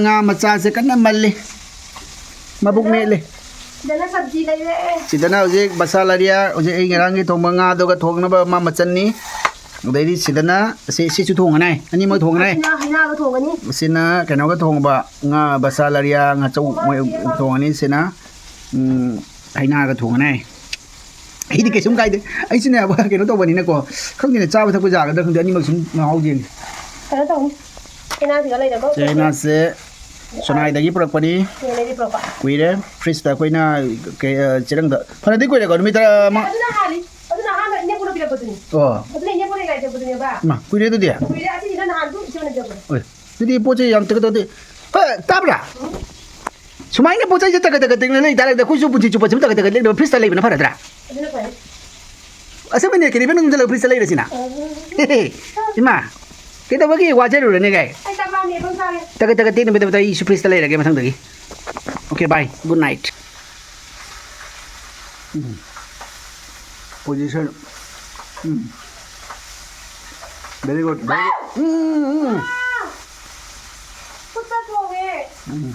ꯉꯥ ꯃꯆꯥꯁꯦ ꯀꯟꯅ ꯃꯜꯂꯤ꯫ ꯃꯕꯨꯛ ꯃꯦꯠꯂꯤ꯫ ꯁꯤꯗꯅ ꯁꯕꯖꯤ ꯂꯩꯔꯦ꯫ ꯁꯤꯗꯅ ꯍꯧꯖꯤꯛ ꯃꯁꯥꯂꯥ ꯔꯤꯌꯥ, ꯍꯧꯖꯤꯛ ꯑꯩ ꯉꯔꯥꯡꯒꯤ ꯊꯣꯡꯕ ꯉꯥꯗꯨꯒ ꯊꯣꯡꯅꯕ ꯃꯥ ꯃꯆꯟꯅꯤ꯫ ꯑꯗꯩꯗꯤ ꯁꯤꯗꯅ ꯁꯤ, ꯁꯤꯁꯨ ꯊꯣꯡꯉꯅꯤ, ꯑꯅꯤꯃꯛ ꯊꯣꯡꯉꯅꯤ꯫ ꯑꯁꯤꯅ ꯍꯩꯅꯥꯒ ꯊꯣꯡꯒꯅꯤ꯫ ꯁꯤꯅ ꯀꯩꯅꯣꯒ ꯊꯣꯡꯕ, ꯉꯥ ꯃꯁꯥꯂꯥ ꯔꯤꯌꯥ, ꯉꯥꯆꯧ ꯃꯣꯏ ꯊꯣꯡꯉꯅꯤ꯫ ꯁꯤꯅ, ꯎꯝ, ꯍꯩꯅꯥꯒ ꯊꯣꯡꯉꯅꯤ꯫ ꯑꯩꯗꯤ ꯀꯩꯁꯨꯝ ꯀꯥꯏꯗꯦ꯫ ꯑꯩꯁꯨꯅꯦ ꯀꯩꯅꯣ ꯇꯧꯕꯅꯤꯅꯀꯣ, ꯈꯪꯗꯦꯅꯦ, ꯆꯥꯕ ꯊꯛꯄ ꯌꯥꯒꯗ꯭ꯔꯥ ꯈꯪꯗꯦ, ꯑꯅꯤꯃꯛ ꯁꯨꯝ ꯃꯍꯥꯎ ꯌꯦꯡꯒꯦ꯫ ꯀꯩꯅꯣ ꯇꯧꯅꯤ꯫ ꯍꯩꯅꯥꯁꯤꯒ ꯂꯩꯔꯕ? ꯁꯤ ꯍꯩꯅꯥꯁꯦ ꯁꯣꯅꯥꯏꯗꯒꯤ ꯄꯨꯔꯛꯄꯅꯤ꯫ ꯁꯣꯅꯥꯏꯗꯒꯤ ꯄꯨꯔꯛꯄ꯫ ꯀꯨꯏꯔꯦ꯫ Fridgeꯇ ꯑꯩꯈꯣꯏꯅ ꯀꯩ, ꯑ, ꯆꯦꯔꯪꯗ ꯐꯅꯗꯤ ꯀꯨꯏꯔꯦꯀꯣ, ꯅꯨꯃꯤꯠ ꯇꯔꯥ ꯑꯃ꯫ ꯑꯗꯨꯅ ꯍꯥꯜꯂꯤ꯫ ꯑꯗꯨꯅ ꯑꯍꯥꯟꯕ ꯏꯅꯦ ꯄꯨꯅ ꯄꯤꯔꯛꯄꯗꯨꯅꯤ꯫ ꯑꯣ꯫ ꯑꯗꯨꯅ ꯏꯅꯦ ꯄꯨꯅ ꯄꯤꯔꯛꯄꯗꯨꯅꯦꯕ꯫ ꯃꯥ, ꯀꯨꯏꯔꯦ ꯑꯗꯨꯗꯤ꯫ ꯀꯨꯏꯔꯦ, ꯑꯁꯤꯁꯤꯅ ꯅꯍꯥꯟꯁꯨ ꯏꯆꯦ ꯄꯨꯅ ꯄꯤꯔꯛꯄꯅꯤ꯫ ꯑꯣꯏ꯫ ꯑꯗꯨꯗꯤ ꯄꯣꯠ ꯆꯩ ꯌꯥꯝ ꯇꯒꯠ ꯇꯒꯠ-, ꯍꯣꯏ, ꯇꯥꯕ꯭ꯔꯥ? ꯎꯝ꯫ ꯁꯨꯃꯥꯏꯅ ꯄꯣꯠ ꯆꯩꯁꯦ ꯇꯒꯠ ꯇꯒꯠ ꯇꯦꯛꯅ ꯂꯩ ꯇꯥꯔꯒꯗꯤ ꯑꯩꯈꯣꯏꯁꯨ ꯄꯨꯟꯁꯤ ꯆꯨꯞꯄ ꯁꯨꯝ ꯇꯒꯠ ꯇꯒꯠ ꯂꯦꯡꯗꯕ fridgeꯇ ꯂꯩꯕꯅ ꯐꯔꯗ꯭ꯔꯥ? ꯑꯗꯨꯅ ꯐꯔꯦ꯫ ꯑꯁꯦꯡꯕꯩꯅꯦ, ꯀꯦꯔꯤꯕꯦꯟ ꯃꯅꯨꯡꯗ ꯂꯩ fridgeꯇ ꯂꯩꯔꯁꯤꯅ꯫ ꯎꯝ꯫ ꯏꯃꯥ, ꯀꯩꯗꯧꯕꯒꯤ ꯋꯥꯖꯔꯨꯔꯅꯦꯒꯦ? ꯑꯩ ꯆꯥꯛ ꯂꯥꯝꯃꯦ, ꯑꯗꯨꯝ ꯆꯥꯒꯦ꯫ ꯇꯒꯠ ꯇꯒꯠ ꯇꯦꯛꯅꯕꯒꯤꯗꯃꯛꯇ ꯑꯩꯁꯨ fridgeꯇ ꯂꯩꯔꯒꯦ ꯃꯊꯪꯗꯒꯤ꯫ Okay, bye. Good night. ꯎꯝ꯫ Position. ꯎꯝ꯫ Very good. Very good. ꯎꯝ, ꯎꯝ, ꯎꯝ꯫ ꯈꯨꯠꯇ ꯊꯣꯡꯉꯦ꯫ ꯎꯝ꯫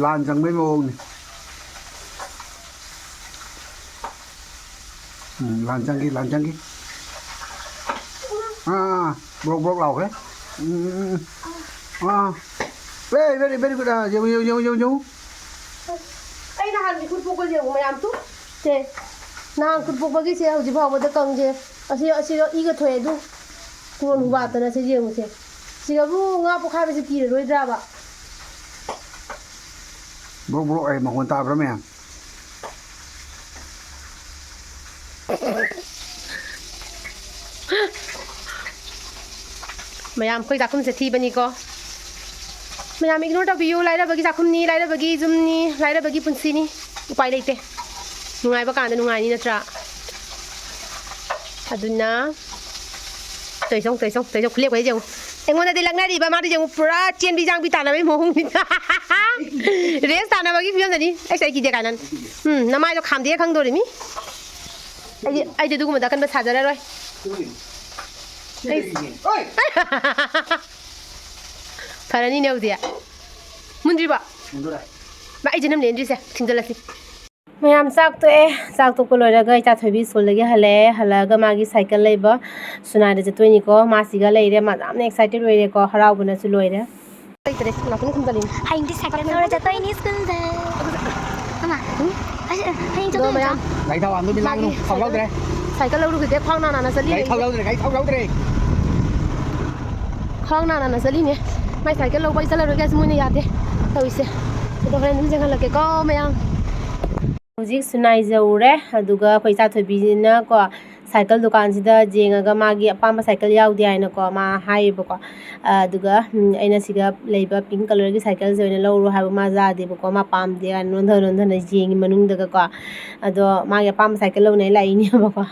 ꯂꯥꯟ ꯆꯪꯕꯩ ꯃꯑꯣꯡꯅꯤ꯫ ꯎꯝ, ꯂꯥꯟ ꯆꯪꯈꯤ, ꯂꯥꯟ ꯆꯪꯈꯤ꯫ ꯑꯥ, ꯑꯥ, ꯑꯥ, ꯕ꯭ꯔꯣꯛ ꯕ꯭ꯔꯣꯛ ꯂꯥꯎꯈ꯭ꯔꯦ꯫ ꯎꯝ, ꯎꯝ, ꯎꯝ, ꯎꯝ꯫ ꯑꯥ꯫ Very, very, very good. ꯑꯥ, ꯌꯦꯡꯉꯨ, ꯌꯦꯡꯉꯨ, ꯌꯦꯡꯉꯨ, ꯌꯦꯡꯉꯨ, ꯌꯦꯡꯉꯨ꯫ ꯑꯩ ꯅꯍꯥꯟꯒꯤ ꯈꯨꯠ ꯄꯣꯛꯄꯁꯦ ꯌꯦꯡꯉꯨ ꯃꯌꯥꯝ ꯇꯨ꯫ ꯁꯦ, ꯅꯍꯥꯟ ꯈꯨꯠ ꯄꯣꯛꯄꯒꯤꯁꯦ ꯍꯧꯖꯤꯛ ꯐꯥꯎꯕꯗ ꯀꯪꯗꯦ꯫ ꯑꯁꯤ, ꯑꯁꯤꯗ ꯏꯒ ꯊꯣꯛꯑꯦ ꯑꯗꯨ꯫ ꯀꯣꯟ ꯍꯨꯕꯥꯠꯇꯅ ꯁꯦ ꯌꯦꯡꯉꯨꯁꯦ꯫ ꯁꯤꯗꯕꯨ ꯉꯥ ꯄꯣꯛꯈꯥꯏꯕꯁꯦ ꯀꯤꯔꯔꯣꯏꯗ꯭ꯔꯕ? ꯕ꯭ꯔꯣꯛ ꯕ꯭ꯔꯣꯛ ꯑꯩ ꯃꯈꯣꯟ ꯇꯥꯕ꯭ꯔꯥ ꯃꯌꯥꯝ? ꯃꯌꯥꯝ, ꯑꯩꯈꯣꯏ ꯆꯥꯛꯈꯨꯝꯁꯦ ꯊꯤꯕꯅꯤꯀꯣ꯫ ꯃꯌꯥꯝ, ignore ꯇꯧꯕꯤꯌꯨ꯫ ꯂꯥꯏꯔꯕꯒꯤ ꯆꯥꯛꯈꯨꯝꯅꯤ, ꯂꯥꯏꯔꯕꯒꯤ ꯌꯨꯝꯅꯤ, ꯂꯥꯏꯔꯕꯒꯤ ꯄꯨꯟꯁꯤꯅꯤ꯫ ꯎꯄꯥꯏ ꯂꯩꯇꯦ꯫ ꯅꯨꯡꯉꯥꯏꯕ ꯀꯥꯟꯗ ꯅꯨꯡꯉꯥꯏꯅꯤ ꯅꯠꯇ꯭ꯔꯥ? ꯑꯗꯨꯅ ꯇꯧꯏꯁꯧ, ꯇꯧꯏꯁꯧ, ꯇꯧꯏꯁꯧ, ꯈꯨꯂꯦꯞ ꯈꯨꯂꯦꯞ ꯌꯦꯡꯉꯨ꯫ ꯑꯩꯉꯣꯟꯗꯗꯤ ꯂꯛꯅꯔꯤꯕ, ꯃꯥꯗꯤ ꯌꯦꯡꯉꯨ, ꯄꯨꯔꯥ ꯆꯦꯟꯕꯤ ꯆꯥꯡꯕꯤ ꯇꯥꯟꯅꯕꯒꯤ ꯃꯑꯣꯡꯅꯤꯗ꯫ Race ꯇꯥꯟꯅꯕꯒꯤ ꯐꯤꯕꯝꯗꯅꯤ꯫ ꯑꯩꯁ, ꯑꯩ ꯀꯤꯗꯦ ꯀꯥꯏꯅ꯫ ꯎꯝ, ꯅꯃꯥꯏꯗꯣ ꯈꯥꯝꯗꯦ ꯈꯪꯗꯣꯔꯤꯃꯤ꯫ ꯑꯩꯗꯤ, ꯑꯩꯗꯤ ꯑꯗꯨꯒꯨꯝꯕꯗ ꯑꯀꯟꯕ ꯁꯥꯖꯔꯔꯣꯏ꯫ ꯑꯩꯁ꯫ ꯐꯔꯅꯤꯅꯦ ꯍꯧꯖꯤꯛ꯫ ꯃꯨꯟꯗ꯭ꯔꯤꯕꯣ? ꯃꯨꯟꯗꯣꯔꯦ꯫ ꯃꯥ, ꯑꯩꯁꯦ ꯅꯝ ꯂꯦꯟꯗ꯭ꯔꯤꯁꯦ, ꯊꯤꯡꯖꯤꯜꯂꯁꯤ꯫ ꯃꯌꯥꯝ ꯆꯥꯛ ꯇꯣꯛꯑꯦ꯫ ꯆꯥꯛ ꯇꯣꯛꯄ ꯂꯣꯏꯔꯒ ꯏꯆꯥ ꯊꯣꯏꯕꯤ ꯁ꯭ꯀꯨꯜꯗꯒꯤ ꯍꯜꯂꯛꯑꯦ꯫ ꯍꯜꯂꯛꯑꯒ ꯃꯥꯒꯤ ꯁꯥꯏꯀꯜ ꯂꯩꯕ ꯁꯨꯅꯥꯏꯗ ꯆꯠꯇꯣꯏꯅꯤꯀꯣ꯫ ꯃꯥ ꯁꯤꯒ ꯂꯩꯔꯦ꯫ ꯃꯥ ꯌꯥꯝꯅ excited ꯑꯣꯏꯔꯦꯀꯣ꯫ ꯍꯔꯥꯎꯕꯅꯁꯨ ꯂꯣꯏꯔꯦ꯫ ꯂꯩꯇ꯭ꯔꯦ꯫ ꯅꯥꯇꯣꯟ ꯈꯨꯝꯖꯜꯂꯤꯅꯦ꯫ ꯍꯌꯦꯡꯗꯤ ꯁꯥꯏꯀꯜ ꯊꯧꯔ ꯆꯠꯇꯣꯏꯅꯤ ꯁ꯭ꯀꯨꯜꯗ꯫ ꯑꯃ꯫ ꯎꯝ? ꯑꯁ, ꯍꯌꯦꯡ ꯑꯗꯣ ꯆꯠꯇꯣꯏ ꯅꯠꯇ꯭ꯔꯣ? ꯃꯌꯥꯝ ꯒꯥꯔꯤ ꯊꯥꯎ ꯍꯥꯟꯗꯣꯏ ꯃꯤ ꯂꯥꯡꯒꯅꯨ꯫ ꯃꯥꯒꯤ ꯊꯥꯎ ꯌꯥꯎꯗ꯭ꯔꯦ꯫ ꯁꯥꯏꯀꯜ ꯂꯧꯔꯨꯈꯤꯗꯦ꯫ ꯈ꯭ꯋꯥꯡ ꯅꯥ ꯅꯥꯅ ꯆꯠꯂꯤ꯫ ꯒꯥꯔꯤ ꯊꯥꯎ ꯌꯥꯎꯗ꯭ꯔꯦ꯫ ꯒꯥꯔꯤ ꯊꯥꯎ ꯌꯥꯎꯗ꯭ꯔꯦ꯫ ꯈ꯭ꯋꯥꯡ ꯅꯥ ꯅꯥꯅ ꯆꯠꯂꯤꯅꯦ꯫ ꯃꯥꯏ ꯁꯥꯏꯀꯜ ꯂꯧꯕ ꯑꯩ ꯆꯠꯂꯔꯣꯏꯒꯦ꯫ ꯑꯁ, ꯃꯣꯏꯅ ꯌꯥꯗꯦ ꯇꯧꯔꯤꯁꯦ꯫ ꯑꯗꯣ ꯍꯣꯔꯦꯟ ꯑꯗꯨꯝ ꯆꯦꯟꯍꯜꯂꯛꯀꯦꯀꯣ ꯃꯌꯥꯝ꯫ ꯍꯧꯖꯤꯛ ꯁꯨꯅꯥꯏ ꯌꯧꯔꯦ꯫ ꯑꯗꯨꯒ ꯑꯩꯈꯣꯏ ꯏꯆꯥ ꯊꯣꯏꯕꯤꯁꯤꯅꯀꯣ ꯁꯥꯏꯀꯜ ꯗꯨꯀꯥꯟꯁꯤꯗ ꯌꯦꯡꯉꯒ ꯃꯥꯒꯤ ꯑꯄꯥꯝꯕ ꯁꯥꯏꯀꯜ ꯌꯥꯎꯗꯦ ꯍꯥꯏꯅꯀꯣ ꯃꯥ ꯍꯥꯏꯌꯦꯕꯀꯣ꯫ ꯑꯗꯨꯒ, ꯎꯝ, ꯑꯩꯅ ꯁꯤꯗ ꯂꯩꯕ pink colourꯒꯤ ꯁꯥꯏꯀꯜꯁꯦ ꯑꯣꯏꯅ ꯂꯧꯔꯣ ꯍꯥꯏꯕ ꯃꯥ ꯌꯥꯗꯦꯕꯀꯣ꯫ ꯃꯥ ꯄꯥꯝꯗꯦ ꯍꯥꯏꯅ ꯅꯣꯟꯊ ꯅꯣꯟꯊꯅ ꯌꯦꯡꯉꯤ ꯃꯅꯨꯡꯗꯒꯀꯣ꯫ ꯑꯗꯣ ꯃꯥꯒꯤ ꯑꯄꯥꯝꯕ ꯁꯥꯏꯀꯜ ꯂꯧꯅꯦ ꯂꯥꯛꯏꯅꯦꯕꯀꯣ꯫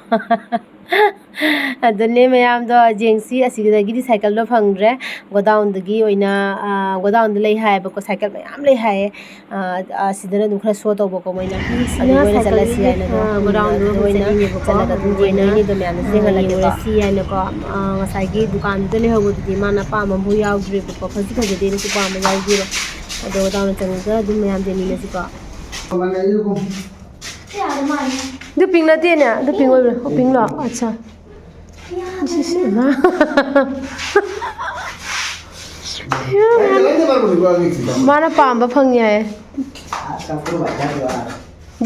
ꯑꯗꯨꯅꯦ ꯃꯌꯥꯝꯗꯣ ꯌꯦꯡꯁꯤ꯫ ꯑꯁꯤꯗꯒꯤꯗꯤ ꯁꯥꯏꯀꯜꯗꯣ ꯐꯪꯗ꯭ꯔꯦ꯫ ꯒꯣꯗꯥꯎꯟꯗꯒꯤ ꯑꯣꯏꯅ, ꯑ, ꯒꯣꯗꯥꯎꯟꯗ ꯂꯩ ꯍꯥꯏꯌꯦꯕꯀꯣ, ꯁꯥꯏꯀꯜ ꯃꯌꯥꯝ ꯂꯩ ꯍꯥꯏꯌꯦ꯫ ꯑ, ꯑ, ꯁꯤꯗꯅ ꯑꯗꯨꯝ ꯈꯔ ꯁꯣ ꯇꯧꯕꯀꯣ ꯃꯣꯏꯅ꯫ ꯑꯗꯨ ꯁꯤꯅ ꯃꯣꯏꯅ ꯁꯥꯏꯀꯜꯒꯤ, ꯆꯠꯂꯁꯤ ꯍꯥꯏꯅ ꯑꯗꯨꯝ, ꯑ, ꯒꯣꯗꯥꯎꯟꯗ ꯑꯗꯨ ꯑꯣꯏꯅ ꯆꯠꯂꯤꯅꯦꯕꯀꯣ꯫ ꯆꯠꯂꯒ ꯑꯗꯨꯝ ꯑꯗꯨ ꯑꯣꯏꯅ, ꯌꯦꯡꯉꯤꯅꯦ ꯑꯗꯣ ꯃꯌꯥꯝꯗꯣ ꯑ, ꯌꯦꯡꯍꯜꯂꯒꯦꯀꯣ꯫ ꯌꯦꯡꯉꯨꯔꯁꯤ ꯍꯥꯏꯅꯀꯣ꯫ ꯑ, ꯉꯁꯥꯏꯒꯤ ꯗꯨꯀꯥꯟꯗꯨꯗ ꯂꯩꯍꯧꯕꯗꯨꯗꯤ ꯃꯥꯅ ꯑꯄꯥꯝꯕ ꯑꯃꯐꯥꯎ ꯌꯥꯎꯗ꯭ꯔꯦꯕꯀꯣ꯫ ꯐꯖꯗꯤ ꯐꯖꯗꯦ, ꯑꯩꯅꯁꯨ ꯄꯥꯝꯕ ꯌꯥꯎꯗꯦꯕ꯫ ꯑꯗꯣ ꯒꯣꯗꯥꯎꯟꯗ ꯆꯪꯉꯒ ꯑꯗꯨꯝ ꯃꯌꯥꯝ ꯌꯦꯡꯃꯤꯟꯅꯁꯤꯀꯣ꯫ ꯑꯗꯨ ꯄꯤꯡ ꯅꯠꯇꯦꯅꯦ? ꯑꯗꯨ ꯄꯤꯡ ꯑꯣꯏꯕ꯭ꯔꯥ? ꯑꯣ, ꯄꯤꯡꯂꯣ? ꯑꯠꯆꯥ꯫ ꯁꯤꯁꯤ, ꯏꯃꯥ꯫ ꯃꯥꯅ ꯄꯥꯝꯕ ꯐꯪꯉꯦ ꯍꯥꯏꯌꯦ꯫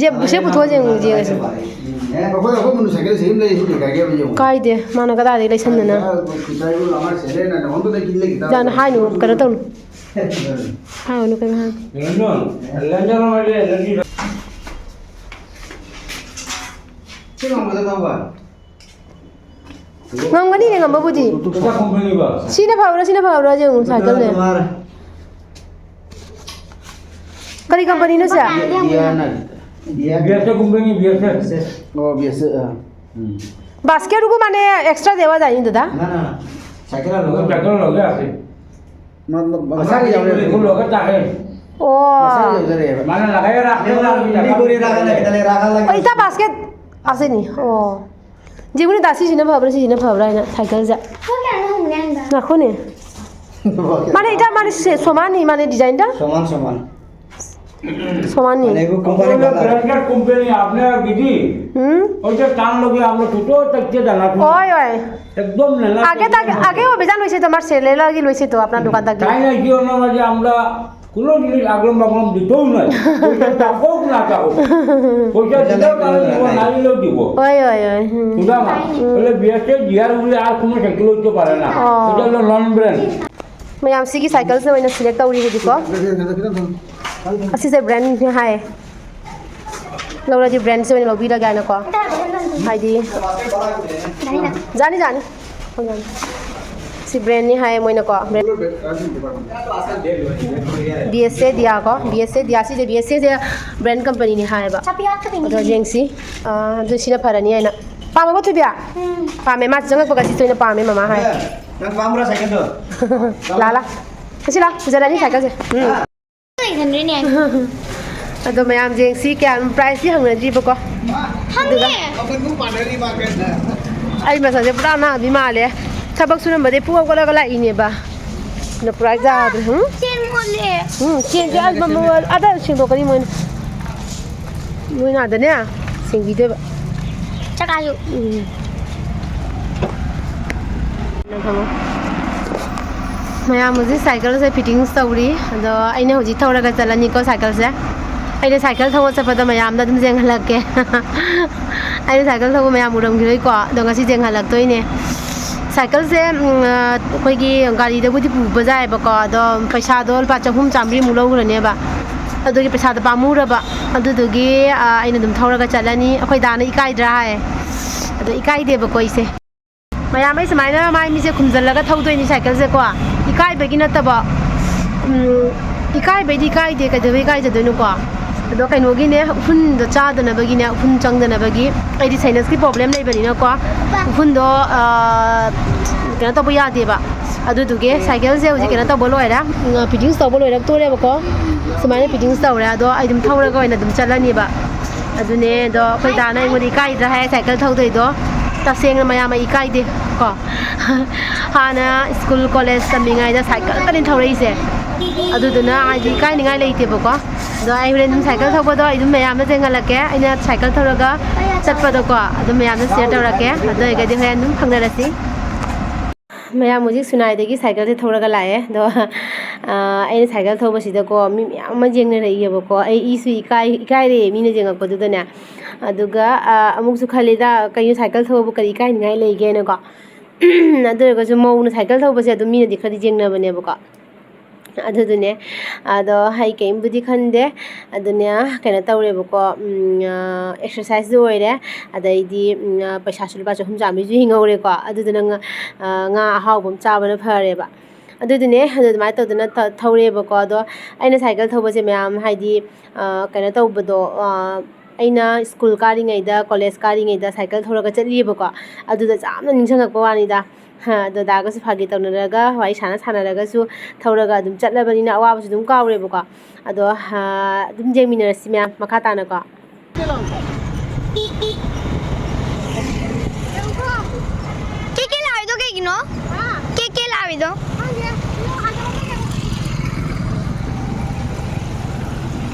ꯁꯦ, ꯁꯦ ꯄꯨꯊꯣꯛꯑ ꯌꯦꯡꯉꯨ, ꯌꯦꯡꯉꯁꯤ꯫ ꯑꯩꯈꯣꯏ, ꯑꯩꯈꯣꯏ ꯃꯣꯇꯣꯔ ꯁꯥꯏꯀꯜ ꯁꯤ ꯑꯗꯨꯝ ꯂꯩ, ꯁꯤ ꯂꯩꯀꯥꯏꯒꯤ ꯑꯃ ꯌꯦꯡꯉꯨ꯫ ꯀꯥꯏꯗꯦ, ꯃꯥꯅ ꯀꯗꯥꯏꯗꯒꯤ ꯂꯩꯁꯟꯗꯅ? ꯌꯥꯅꯤ, ꯍꯥꯏꯅꯨ, ꯀꯩꯅꯣ ꯇꯧꯅꯨ꯫ ꯍꯥꯏꯅꯨ, ꯀꯩꯅꯣ ꯍꯥꯏꯅꯨ꯫ ꯉꯝꯒꯅꯤꯅꯦ, ꯉꯝꯕꯕꯨꯗꯤ꯫ ꯀꯩ ꯀꯝꯄꯅꯤꯕ? ꯁꯤꯅ ꯐꯕ꯭ꯔꯥ, ꯁꯤꯅ ꯐꯕ꯭ꯔꯥ ꯌꯦꯡꯉꯨ, ꯁꯥꯏꯀꯜꯁꯦ꯫ ꯀꯔꯤ ꯀꯝꯄꯅꯤꯅꯣ ꯁꯦ? ꯕꯤ ꯑꯦꯁ ꯑꯦ ꯀꯝꯄꯅꯤ, ꯕꯤ ꯑꯦꯁ ꯑꯦ꯫ ꯑꯣ, ꯕꯤ ꯑꯦꯁ ꯑꯦ, ꯑꯥ꯫ ꯎꯝ꯫ বাস্কেটগো মানে এক্সট্ৰা দেৱা যায় নি দাদা? না, না, না। সাইকেল আর লগে। সাইকেল লগে আছে। ম-, ম-, ম-, আমার সাইকেল যাবে। এগুলো লগে থাকে। অ। সাইকেল যাবে। মানে লাগাই রাখতে না, আমি ইনি করে রাখা লাগে, তাহলে রাখা লাগে। অ, এটা বাস্কেট আছে নি? অ। যিকোনো দাসী যিনে ভাবরা, সি যিনে ভাবরা, না, সাইকেল যা। নাখো নে। মানে এটা মানে সে-, সমান নি মানে ডিজাইনটা? সমান, সমান। সমান নি? মানে এগো কোম্পানি ওই যে বালা। ব্র্যান্ডেড কোম্পানি, আপনার দিদি, হুম? ওই যে টান লগে আমরা ছোট থাকতে জানা ছিল। ওই, ওই। একদম নেলা আগে তাকে, আগে অভিযান হয়েছে তো, আমার ছেলে লাগি লইছে তো আপনার দোকান থাকি। তাই না, কি অন্য মাঝে আমরা কোনো জিনিস আগলম বাগলম দিতেও নাই। পয়সা থাকুক না থাকুক। পয়সা দিলেও তারা দিব, না দিলেও দিব। ওই, ওই, ওই, হুম। বুঝলাম না? হুম। তাহলে বিএসএ জিআর বলে আর কোনো সাইকেল হইতে পারে না। ও। এটা হলো নন ব্র্যান্ড। ꯃꯌꯥꯝ ꯁꯤꯒꯤ ꯁꯥꯏꯀꯜꯁꯦ ꯑꯣꯏꯅ ꯁꯦꯂꯦꯛ ꯇꯧꯔꯤ ꯍꯧꯖꯤꯛꯀꯣ꯫ ꯑꯁꯤꯁꯦ ꯕ꯭ꯔꯦꯟ ꯍꯥꯏ꯫ ꯂꯧꯔꯗꯤ ꯕ꯭ꯔꯦꯟꯁꯦ ꯑꯣꯏꯅ ꯂꯧꯕꯤꯔꯒꯦ ꯍꯥꯏꯅꯀꯣ꯫ ꯍꯥꯏꯗꯤ, ꯌꯥꯅꯤ, ꯌꯥꯅꯤ꯫ ꯁꯤ ꯕ꯭ꯔꯦꯟꯅꯤ ꯍꯥꯏꯌꯦ ꯃꯣꯏꯅꯀꯣ꯫ ꯕꯤ ꯑꯦꯁ ꯑꯦ ꯗꯤꯌꯥ ꯀꯣ, ꯕꯤ ꯑꯦꯁ ꯑꯦ ꯗꯤꯌꯥ, ꯁꯤꯁꯦ ꯕꯤ ꯑꯦꯁ ꯑꯦꯁꯦ ꯕ꯭ꯔꯦꯟ ꯀꯝꯄꯅꯤꯅꯤ ꯍꯥꯏꯌꯦꯕ꯫ ꯑꯗꯣ ꯌꯦꯡꯁꯤ꯫ ꯑꯥ, ꯑꯗꯨ ꯁꯤꯅ ꯐꯔꯅꯤ ꯍꯥꯏꯅ꯫ ꯄꯥꯝꯃꯕꯣ, ꯊꯣꯏꯕꯤ? ꯄꯥꯝꯃꯦ, ꯃꯥ ꯆꯪꯉꯛꯄꯒ ꯁꯤ ꯊꯣꯏꯅ ꯄꯥꯝꯃꯦ, ꯃꯃꯥ ꯍꯥꯏ꯫ ꯅꯪ ꯄꯥꯝꯕ꯭ꯔꯣ ꯁꯥꯏꯀꯜꯗꯣ? ꯂꯥ, ꯂꯥ꯫ ꯁꯤ ꯂꯥ, ꯐꯖꯔꯅꯤ ꯁꯥꯏꯀꯜꯁꯦ꯫ ꯎꯝ꯫ ꯂꯩꯍꯟꯗ꯭ꯔꯤꯅꯦ꯫ ꯑꯗꯣ ꯃꯌꯥꯝ ꯌꯦꯡꯁꯤ, ꯀꯌꯥꯝ price ꯇꯤ ꯍꯪꯅꯗ꯭ꯔꯤꯕꯀꯣ꯫ ꯍꯪꯉꯦ꯫ ꯑꯗꯨꯒ ꯑꯩ ꯃꯁꯛꯁꯦ ꯄꯨꯔꯥ ꯑꯅꯥꯕꯤ ꯃꯥꯜꯂꯦ꯫ ꯊꯕꯛ ꯁꯨꯔꯝꯕꯗꯩ ꯄꯨꯡ ꯍꯧꯒꯠꯂꯒ ꯂꯥꯛꯏꯅꯦꯕ꯫ ꯑꯗꯣ ꯄꯨꯔꯥ ꯌꯥꯗ꯭ꯔꯦ꯫ ꯎꯝ? ꯆꯦꯟ ꯃꯣꯠꯂꯦ꯫ ꯎꯝ, ꯆꯦꯟꯁꯦ ꯑꯥ, ꯃ-, ꯃ-, ꯑꯥꯗ ꯁꯦꯡꯗꯣꯛꯀꯅꯤ ꯃꯣꯏꯅ꯫ ꯃꯣꯏꯅ ꯑꯥꯗꯅꯦ ꯁꯦꯡꯕꯤꯗꯣꯏꯕ꯫ ꯆꯀꯥꯁꯨ꯫ ꯎꯝ꯫ ꯃꯌꯥꯝ ꯍꯧꯖꯤꯛ ꯁꯥꯏꯀꯜꯁꯦ fittings ꯇꯧꯔꯤ꯫ ꯑꯗꯣ ꯑꯩꯅ ꯍꯧꯖꯤꯛ ꯊꯧꯔꯒ ꯆꯠꯂꯅꯤꯀꯣ ꯁꯥꯏꯀꯜꯁꯦ꯫ ꯑꯩꯅ ꯁꯥꯏꯀꯜ ꯊꯧꯕ ꯆꯠꯄꯗ ꯃꯌꯥꯝꯗ ꯑꯗꯨꯝ ꯌꯦꯡꯍꯜꯂꯛꯀꯦ꯫ ꯑꯩꯅ ꯁꯥꯏꯀꯜ ꯊꯧꯕ ꯃꯌꯥꯝ ꯎꯔꯝꯈꯤꯔꯣꯏꯀꯣ꯫ ꯑꯗꯣ ꯉꯁꯤ ꯌꯦꯡꯍꯜꯂꯛꯇꯣꯏꯅꯦ꯫ ꯁꯥꯏꯀꯜꯁꯦ, ꯎꯝ, ꯑ, ꯑꯩꯈꯣꯏꯒꯤ ꯒꯥꯔꯤꯗꯕꯨꯗꯤ ꯄꯨꯕ ꯌꯥꯏꯑꯕꯀꯣ꯫ ꯑꯗꯣ ꯄꯩꯁꯥꯗꯣ ꯂꯨꯄꯥ ꯆꯍꯨꯝ ꯆꯥꯝꯃꯔꯤꯃꯨꯛ ꯂꯧꯈ꯭ꯔꯅꯦꯕ꯫ ꯑꯗꯨꯒꯤ ꯄꯩꯁꯥꯗꯣ ꯄꯥꯝꯃꯨꯔꯕ꯫ ꯑꯗꯨꯗꯨꯒꯤ, ꯑ, ꯑꯩꯅ ꯑꯗꯨꯝ ꯊꯧꯔꯒ ꯆꯠꯂꯅꯤ꯫ ꯑꯩꯈꯣꯏ ꯗꯥꯅ ꯏꯀꯥꯏꯗ꯭ꯔꯥ ꯍꯥꯏ꯫ ꯑꯗꯣ ꯏꯀꯥꯏꯗꯦꯕꯀꯣ ꯑꯩꯁꯦ꯫ ꯃꯌꯥꯝ ꯑꯩ ꯁꯨꯃꯥꯏꯅ ꯃꯥꯏ ꯃꯤꯁꯦ ꯈꯨꯝꯖꯤꯜꯂꯒ ꯊꯧꯗꯣꯏꯅꯤ ꯁꯥꯏꯀꯜꯁꯦꯀꯣ꯫ ꯏꯀꯥꯏꯕꯒꯤ ꯅꯠꯇꯕ, ꯎꯝ, ꯏꯀꯥꯏꯕꯩꯗꯤ ꯏꯀꯥꯏꯗꯦ, ꯀꯩꯗꯧꯕꯩ ꯏꯀꯥꯏꯖꯗꯣꯏꯅꯣꯀꯣ? ꯑꯗꯣ ꯀꯩꯅꯣꯒꯤꯅꯦ, ꯎꯐꯨꯟꯗꯣ ꯆꯥꯗꯅꯕꯒꯤꯅꯦ, ꯎꯐꯨꯟ ꯆꯪꯗꯅꯕꯒꯤ꯫ ꯑꯩꯗꯤ sinus ꯀꯤ problem ꯂꯩꯕꯅꯤꯅꯀꯣ, ꯎꯐꯨꯟꯗꯣ, ꯑ, ꯀꯩꯅꯣ ꯇꯧꯕ ꯌꯥꯗꯦꯕ꯫ ꯑꯗꯨꯗꯨꯒꯤ ꯁꯥꯏꯀꯜꯁꯦ ꯍꯧꯖꯤꯛ ꯀꯩꯅꯣ ꯇꯧꯕ ꯂꯣꯏꯔꯦ, ꯎꯝ, fittings ꯇꯧꯕ ꯂꯣꯏꯔꯛꯇꯣꯔꯦꯕꯀꯣ꯫ ꯁꯨꯃꯥꯏꯅ fittings ꯇꯧꯔꯦ, ꯑꯗꯣ ꯑꯩ ꯑꯗꯨꯝ ꯊꯧꯔꯒ ꯑꯣꯏꯅ ꯑꯗꯨꯝ ꯆꯠꯂꯅꯤꯕ꯫ ꯑꯗꯨꯅꯦ, ꯑꯗꯣ ꯑꯩꯈꯣꯏ ꯗꯥꯅ ꯑꯩꯉꯣꯟꯗ ꯏꯀꯥꯏꯗ꯭ꯔꯥ ꯍꯥꯏ ꯁꯥꯏꯀꯜ ꯊꯧꯗꯣꯏꯗꯣ꯫ ꯇꯁꯦꯡꯅ ꯃꯌꯥꯝ ꯑꯩ ꯏꯀꯥꯏꯗꯦ ꯀꯣ꯫ ꯍꯥꯟꯅ school college ꯇꯝꯃꯤꯉꯩꯗ ꯁꯥꯏꯀꯜ ꯈꯛꯇꯅꯤ ꯊꯧꯔꯛꯏꯁꯦ꯫ ꯑꯗꯨꯗꯨꯅ ꯍꯥꯏꯗꯤ ꯏꯀꯥꯏꯅꯤꯡꯉꯥꯏ ꯂꯩꯇꯦꯕꯀꯣ꯫ ꯑꯗꯣ ꯑꯩ ꯍꯣꯔꯦꯟ ꯑꯗꯨꯝ ꯁꯥꯏꯀꯜ ꯊꯧꯕꯗꯣ ꯑꯩ ꯑꯗꯨꯝ ꯃꯌꯥꯝꯗ ꯌꯦꯡꯍꯜꯂꯛꯀꯦ꯫ ꯑꯩꯅ ꯁꯥꯏꯀꯜ ꯊꯧꯔꯒ ꯆꯠꯄꯗꯣꯀꯣ ꯑꯗꯨꯝ ꯃꯌꯥꯝꯗ share ꯇꯧꯔꯛꯀꯦ꯫ ꯑꯗꯨ ꯑꯣꯏꯔꯒꯗꯤ ꯍꯣꯔꯦꯟ ꯑꯗꯨꯝ ꯐꯪꯅꯔꯁꯤ꯫ ꯃꯌꯥꯝ ꯍꯧꯖꯤꯛ ꯁꯨꯅꯥꯏꯗꯒꯤ ꯁꯥꯏꯀꯜꯁꯦ ꯊꯧꯔꯒ ꯂꯥꯛꯑꯦ꯫ ꯑꯗꯣ, ꯑ, ꯑꯩꯅ ꯁꯥꯏꯀꯜ ꯊꯧꯕꯁꯤꯗꯀꯣ ꯃꯤ ꯃꯌꯥꯝ ꯑꯃ ꯌꯦꯡꯅꯔꯛꯏꯌꯦꯕꯀꯣ꯫ ꯑꯩ ꯏꯁꯨ ꯏꯀꯥꯏ-, ꯏꯀꯥꯏꯔꯛꯑꯦ ꯃꯤꯅ ꯌꯦꯡꯉꯛꯄꯗꯨꯗꯅꯦ꯫ ꯑꯗꯨꯒ, ꯑ, ꯑꯃꯨꯛꯁꯨ ꯈꯜꯂꯤꯗ, "ꯀꯩꯅꯣ ꯁꯥꯏꯀꯜ ꯊꯧꯕꯕꯨ ꯀꯔꯤ ꯏꯀꯥꯏꯅꯤꯡꯉꯥꯏ ꯂꯩꯒꯦꯅꯀꯣ?" ꯑꯗꯨ ꯑꯣꯏꯔꯒꯁꯨ ꯃꯧꯅ ꯁꯥꯏꯀꯜ ꯊꯧꯕꯁꯦ ꯑꯗꯨꯝ ꯃꯤꯅꯗꯤ ꯈꯔꯗꯤ ꯌꯦꯡꯅꯕꯅꯦꯕꯀꯣ꯫ ꯑꯗꯨꯗꯨꯅꯦ꯫ ꯑꯗꯣ ꯑꯩ ꯀꯩꯝꯕꯨꯗꯤ ꯈꯟꯗꯦ꯫ ꯑꯗꯨꯅꯦ ꯀꯩꯅꯣ ꯇꯧꯔꯦꯕꯀꯣ, ꯎꯝ, ꯑ, exercise ꯁꯨ ꯑꯣꯏꯔꯦ꯫ ꯑꯗꯩꯗꯤ, ꯎꯝ, ꯑ, ꯄꯩꯁꯥꯁꯨ ꯂꯨꯄꯥ ꯆꯍꯨꯝ ꯆꯥꯝꯃꯔꯤꯁꯨ ꯍꯤꯡꯍꯧꯔꯦꯀꯣ꯫ ꯑꯗꯨꯗꯨꯅ ꯉꯥ, ꯑ, ꯉꯥ ꯑꯍꯥꯎꯕ ꯑꯃ ꯆꯥꯕꯅ ꯐꯔꯦꯕ꯫ ꯑꯗꯨꯗꯨꯅꯦ, ꯑꯗꯨ ꯑꯗꯨꯃꯥꯏꯅ ꯇꯧꯗꯅ ꯊ-, ꯊꯧꯔꯦꯕꯀꯣ꯫ ꯑꯗꯣ ꯑꯩꯅ ꯁꯥꯏꯀꯜ ꯊꯧꯕꯁꯦ ꯃꯌꯥꯝ ꯍꯥꯏꯗꯤ, ꯑ, ꯀꯩꯅꯣ ꯇꯧꯕꯗꯣ, ꯑ, ꯑꯩꯅ ꯁ꯭ꯀꯨꯜ ꯀꯥꯔꯤꯉꯩꯗ, ꯀꯣꯂꯦꯖ ꯀꯥꯔꯤꯉꯩꯗ ꯁꯥꯏꯀꯜ ꯊꯧꯔꯒ ꯆꯠꯂꯤꯑꯕꯀꯣ꯫ ꯑꯗꯨꯗ ꯌꯥꯝꯅ ꯅꯤꯡꯁꯤꯡꯉꯛꯄ ꯋꯥꯅꯤꯗ꯫ ꯍꯥ, ꯗꯗꯥꯒꯁꯨ ꯐꯥꯒꯤ ꯇꯧꯅꯔꯒ, ꯋꯥꯔꯤ ꯁꯥꯟꯅ ꯁꯥꯟꯅꯔꯒꯁꯨ ꯊꯧꯔꯒ ꯑꯗꯨꯝ ꯆꯠꯂꯕꯅꯤꯅ ꯑꯋꯥꯕꯁꯨ ꯑꯗꯨꯝ ꯀꯥꯎꯔꯦꯕꯀꯣ꯫ ꯑꯗꯣ, ꯍꯥ, ꯑꯗꯨꯝ ꯌꯦꯡꯃꯤꯟꯅꯔꯁꯤ ꯃꯌꯥꯝ ꯃꯈꯥ ꯇꯥꯅꯀꯣ꯫ ꯀꯦ ꯀꯦ ꯂꯥꯎꯔꯤꯗꯣ ꯀꯩꯒꯤꯅꯣ? ꯀꯦ ꯀꯦ ꯂꯥꯎꯔꯤꯗꯣ?